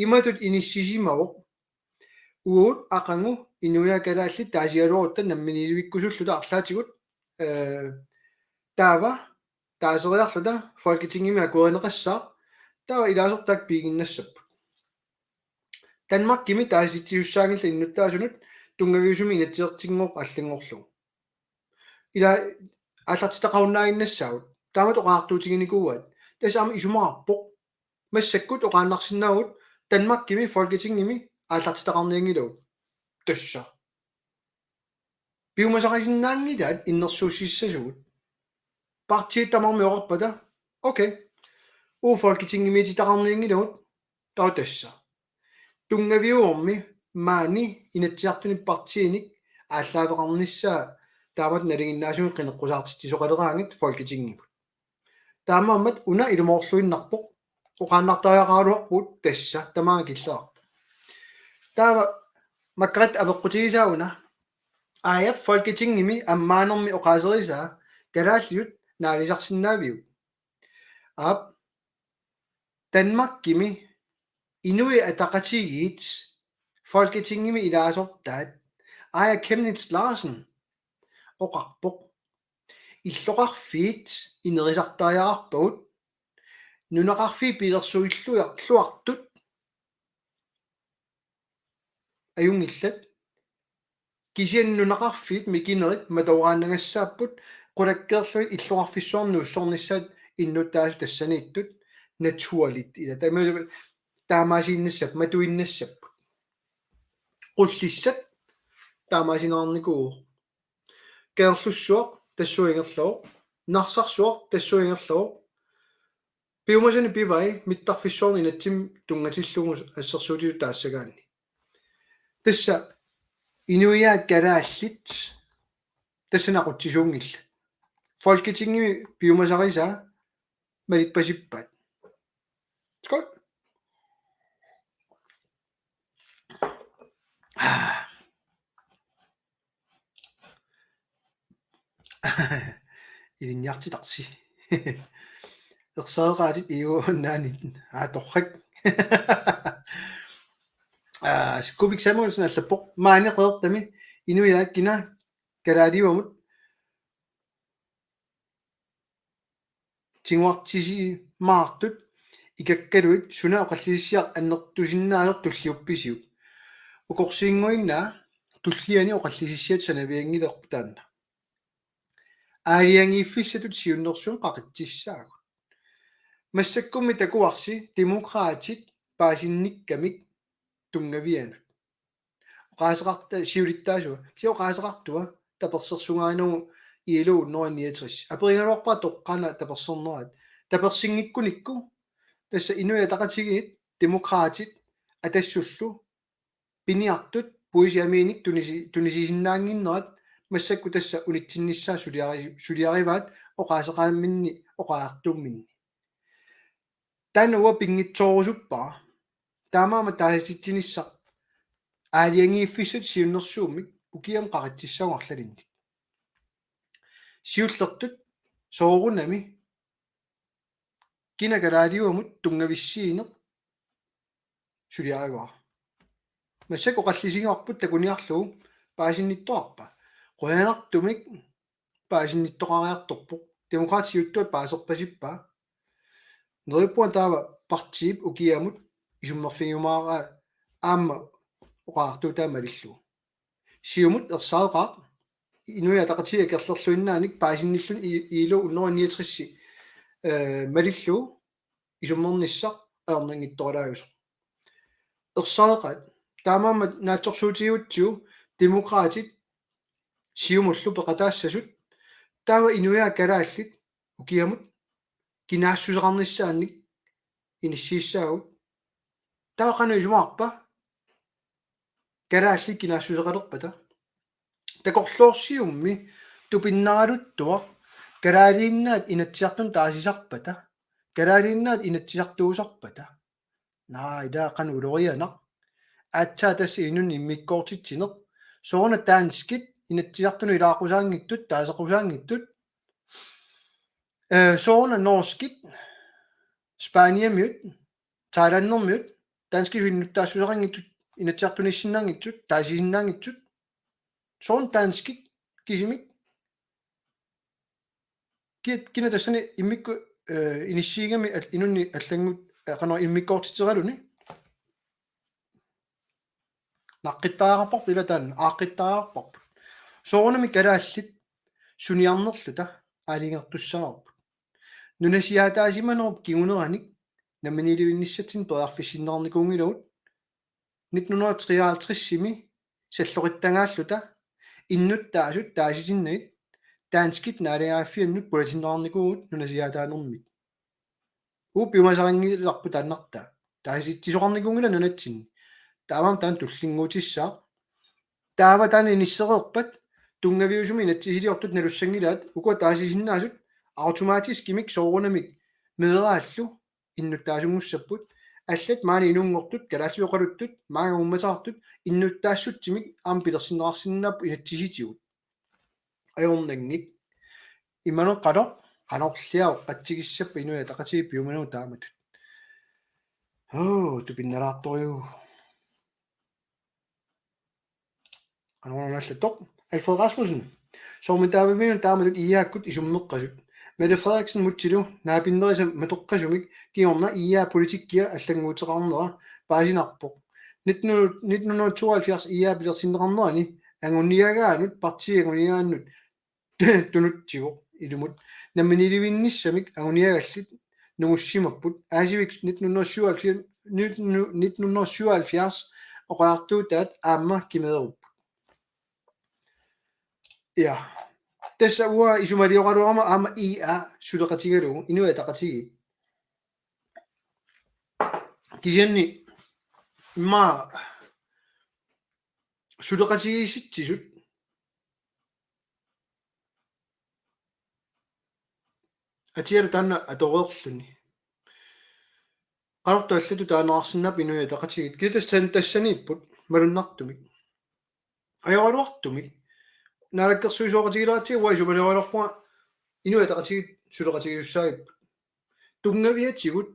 Imatut inissisimavoq. Uagut aqagu inuiaat kalaallit taasigaluarutta namminiilivikkusulluta arlaatigut, øh, taava taaseriarluta Folketingimi akuerineqassaaq, taava ilaasortaat piiginnassapput. Danmarkimi taasitsisussaanngillat innuttaasunut tunngaviusumik inatsisartunngooq allanngorlugu. Ila aallartitaqarunnaaginnassaagut. Taamatut oqariartuutiginikuuaat. Tassa aamma isumaqarpoq. Massakkut oqaannarsinnaavugut Danmarkimi Folketingimi aallartitaqarnianngilagut. Tassa. Piumasaqarsinnaanngilaat innersuussissasugut. Partiit tamarmik oqarpata, okay, uagut Folketingimiititaqarnianngilagut, taava tassa tunngaviuvormi maani Inatsisartunit partiinik aallaaveqarnissaa taamatut nalinginnaasumik qineqqusaartitsisoqaleraangat Folketingimut. Taamaammat una ilumoorluinnarpoq, oqaannartariaqaraluarpugut, tassa tamaanga killeqarpoq. Taava Margrethe apeqqutigisaa una: Aajap Folketingimi ammaanermi oqaaserisaa kalaalliut naalisarsinnaaviuk? Aap, Danmarkimi Inuit Ataqatigiit Folketingimi ilaasortaat Aaja Chemnitz Larsen oqarpoq: Illoqarfiit inerisartariaqarpagut, nunaqarfiit pilersuilluartut ajunngillat. Kisianni nunaqarfiit mikinerit matoraannagassaapput, qulakkeerlugit illoqarfissuarnut nuussornissaat innuttaasut tassaniittut naturligt. Ila taama taamaasiinnassapput, matuinnassapput. Qullissat taamaasineqarnikuuvoq. Kangerlussuaq tassunga ingerlavoq. Narsarsuaq tassunga ingerlavoq. Piumasani pivai mittarfissuarnut inatsimmi tunngatillugu assersuutitut taassagaanni. Tassa inuiaat kalaallit tassa aqutsisuunngillat. Folketingimi piumasarisaa malippasippaat. Skål. Ah. Ilinniartitarsi. Ersareqaatit iuannaanit. Aa, torrak. Aa, Skubik Samuelsen allappoq: Maani Qeqertami inuiaat kina kalaaliuamut tiguartisimaartut ikakkaluit suna oqallisissiaq annertusinnaasoq tulliuppisiuk? Ukorsiinnguinnaa tulliani oqallisissiat sanavianngilerput taanna. Aalajangiiffissatut siunnersuut qaqitsissaagut. Massakkummi takuarsi Demokraatit paasinnikkamik tunngavianut. Oqaaseqarta-, siulittaasua. Kisianni oqaaseqartua tapersersugaanagu I L O hundrede niogtres. Aperigaluarpara toqqaannaq tapersernerat. Tapersinngikkunikku tassa Inuit Ataqatigiit, Demokraatit, Atassullu piniartut puisip amiinik tunisi-, tunisisinnaannginnerat massakkut tassa unitsinnissaa suliari-, suliarivaat oqaaseqaaminni oqariartuumminni. Taanna uanga pinngitsoorusuppara. Taamaammat taasititsinissaq aalajangiiffissatut siunnersuummik ukiamut qaqitsissaagut arlalinnik. Siullertut soorunami kina kalaaliuamut tunngavissiineq suliarivara. Massakkut oqallisigaarput takuniarlugu paasinnittoqarpa. Qujanartumik paasinnittoqariartorpoq. Demokraatit siuttuat paaserpasippaa. Neriuppunga taava partiip ukiamut isummerfigiumaaraa aamma oqariartuutaa malillugu. Siumut ersareqaaq Inuit Ataqatigiit akerlerluinnaanik paasinnilluni I-, I L O hundrede niogtres, øh, malillugu isummernissaq ajornanngitsoralaajusoq. Ersareqaat. Taamaammat naatsorsuutigigutsigu Demokraatit Siumullu peqataassasut, taava inuiaat kalaallit ukiamut kinaassuseqarnissaannik inissiissaagut. Taava qanoq isumaqarpa kalaallit kinaassuseqalerpata? Takorloorsiummi tupinnaraluttuaq kalaaliinnaat Inatsisartunut taasisarpata, kalaaliinnaat inatsisartuusarpata. Naa, ila qanoq ulorianaq. Aatsaat tassa inunnut immikkoortitsineq. Sooruna danskit Inatsisartunut ilaaqqusaanngitsut, taaseqqusaanngitsut. Øh, sooruna norskit, Spaniamiut, Thailandimiut, danskisut innuttaassuseqanngitsut, Inatsisartuniissinnaanngitsut, taasisinnaanngitsut. Sooruna danskit kisimik ki-, kina tassani immikkut, øh, inissiigami al-, inunnik allanngut, øh, qanoq immikkoortitseraluni. Naqqittariaqarparput ila taanna, aaqqittariaqarparput. Soorunami kalaallit suniarnerluta aalajangertussaavoq. Nunasiaataasimanerup kinguneranik namminiilivinnissatsinnut periarfissinneqarnikuunngilagut. Nitten hundrede og treoghalvtredsimi salloqittagaalluta innuttaasut taasisinnagit danskit naalagaaffiannut pulatinneqarnikuugut nunasiaataanermit. Uagut piumasarinngilarput taannartaa. Taasitsisoqarnikuunngilaq nunatsinni. Taamaammat taanna tullinnguutissaaq. Taava taanna inissereerpat tunngaviusumik inatsisiliortut nalussanngilaat ukua taasisinnaasut automatiskimik soorunamik meeraallu innuttaasunngussapput. Allat maani inunngortut, kalaallisut oqaluttut, maanga uummasaartut innuttaassutsimik aamma pilersinneqarsinnaapput inatsisitigut. Ajornanngilaq. Imaluunniit qanoq, qanorliaq oqaatigissappat Inuit Ataqatigiit piumanerup taamatut. Oo, tupinnalaartorujuk. Qanoruna allattoq. Alfred Rasmussen. Soormitaavimmiunut taamatut I A-kkut isummeqqasut. Mette Frederiksen Mútelu naapinnerisa matoqqasumik kingorna I A politikkia allannguuteqarnera paasinarpoq. Nitten hundrede, nitten hundrede tooghalvfjerds I A pilersinneqarnerani anguniagaannut, partiip anguniagaannut tunutsivoq ilumut. Namminiilivinnissamik anguniagallit nungussimapput. Aasivik nitten hundrede syvoghalvfjerds, nitten hundrede syvoghalvfjerds oqaatigisaat aamma kimeerupput. Ja. Tassa uanga isumalioraluarama aamma I A suleqatigalugu Inuit Ataqatigiit. Kisianni immaqa suleqatigiissitsisut atialu taanna atoreerluni. Qanortoq allatut taaneqarsinnaapput Inuit Ataqatigiit. Kisianni tassa tassaniipput malunnartumik. Ajoraluartumik. Naalakkersuisooqatigileratsigit uanga isumaliorluarpunga Inuit Ataqatigiit suleqatigisussaagippat. Tunngaviatigut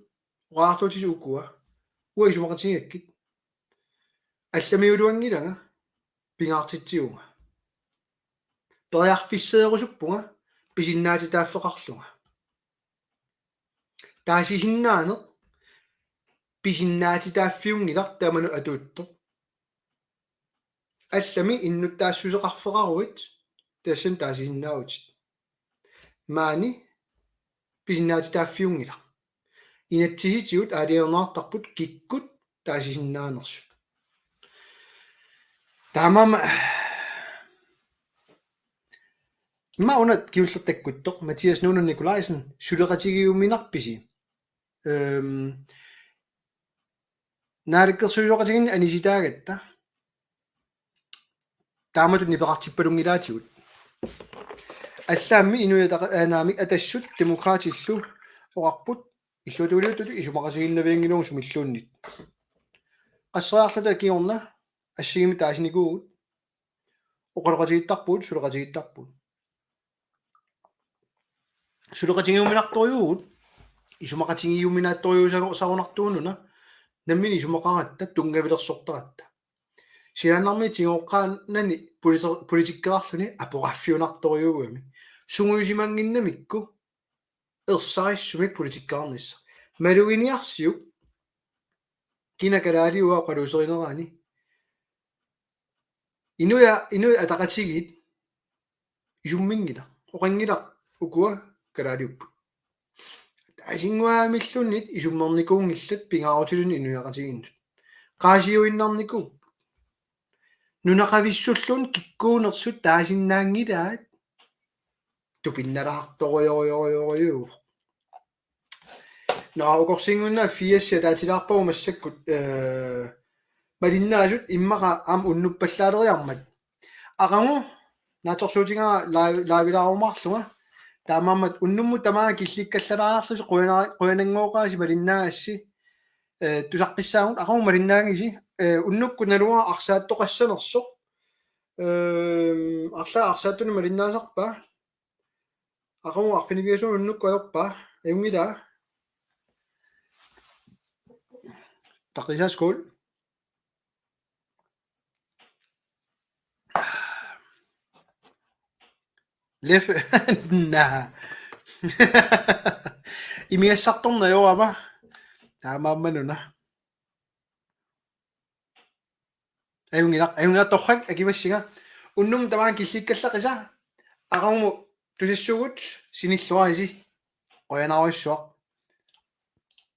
oqaatigisut ukua. Uanga isumaqatigigakkit. Allamiuluanngilanga pingaartitsivunga. Periarfisseerusuppunga pisinnaatitaaffeqarlunga. Taasisinnaaneq pisinnaatitaaffiunngilaq tamanut atuuttoq. Allami innuttaassuseqarfeqaruit tassani taasisinnaavutit. Maani pisinnaatitaaffiunngilaq. Inatsisitigut aalajangerneqartarput kikkut taasisinnaanersut. Taamaammat immaqa una kingulleq takkuttoq Mathias Nunun Nikolajsen suleqatigiuminarpisi. Øhm, naalakkersuisooqatigiinni anisitaagatta. Taamatut nipeqartippalunngilaatigut. Allaammi Inuit Ataqa-, aa, naamik Atassut Demokraatillu oqarput illuatungiliuttutut isumaqatigiinnavianngilagut sumilluunniit. Qasseriarluta kingorna assigiimmik taasinikuuvugut. Oqaloqatigiittarpugut, suleqatigiittarpugut. Suleqatigiuminartorujuuvugut, isumaqatigiuminaattorujuusagu-, sagunartuununa, nammineq isumaqaratta, tunngavilersortaratta. Silaannarmiit tigooqqaanani politi-, politikkerarluni aporaaffiunartorujuugami. Sungiusimannginnamikku ersarissumik politikkerarnissaq. Maluginiarsiuk kina kalaaliua oqaluuserinerani. Inuit, Inuit Ataqatigiit isumminngilaq. Oqanngilaq ukua kalaaliupput. Taasinnguamilluunniit isummernikuunngillat pingaarutilinnik inuiaqatigiinnut. Qaasiuinnarnikuupput. Nunaqavissulluunniit kikkuunersut taasinnaanngilaat. Tupinnalaartorujorujorujorujuuvoq. Nå, ukorsiinnguinnaq firs ataatilaarpagut massakkut, øh, malinnaasut immaqa aamma unnuppallaaleriarmat. Aqagu naatsorsuutigaara live-, live-ilaarumaarlunga. Taamaammat unnummut tamaanga killikkallalaariarlusi qujana-, qujananngooqaasi malinnaagassi. Øh, tusaqqissaagut aqagu malinnaagisi, øh, unnukkut naluara arsaattoqassanersoq. Øh, arlaat arsaattunik malinnaasarpaa. Aqagu arfineq-pingasunut unnukkut ajorpaa, ajunngilaa. Taqisaat skål. Lef, naa. Imigassartorneq ajorama. Taamaammat una. Ajunngilaq, ajunngilaq torrak akivassinga. Unnummut tamaanga killikkallaqqisa. Aqagumut tusassuugut sinilluarisi. Qujanarsuaq.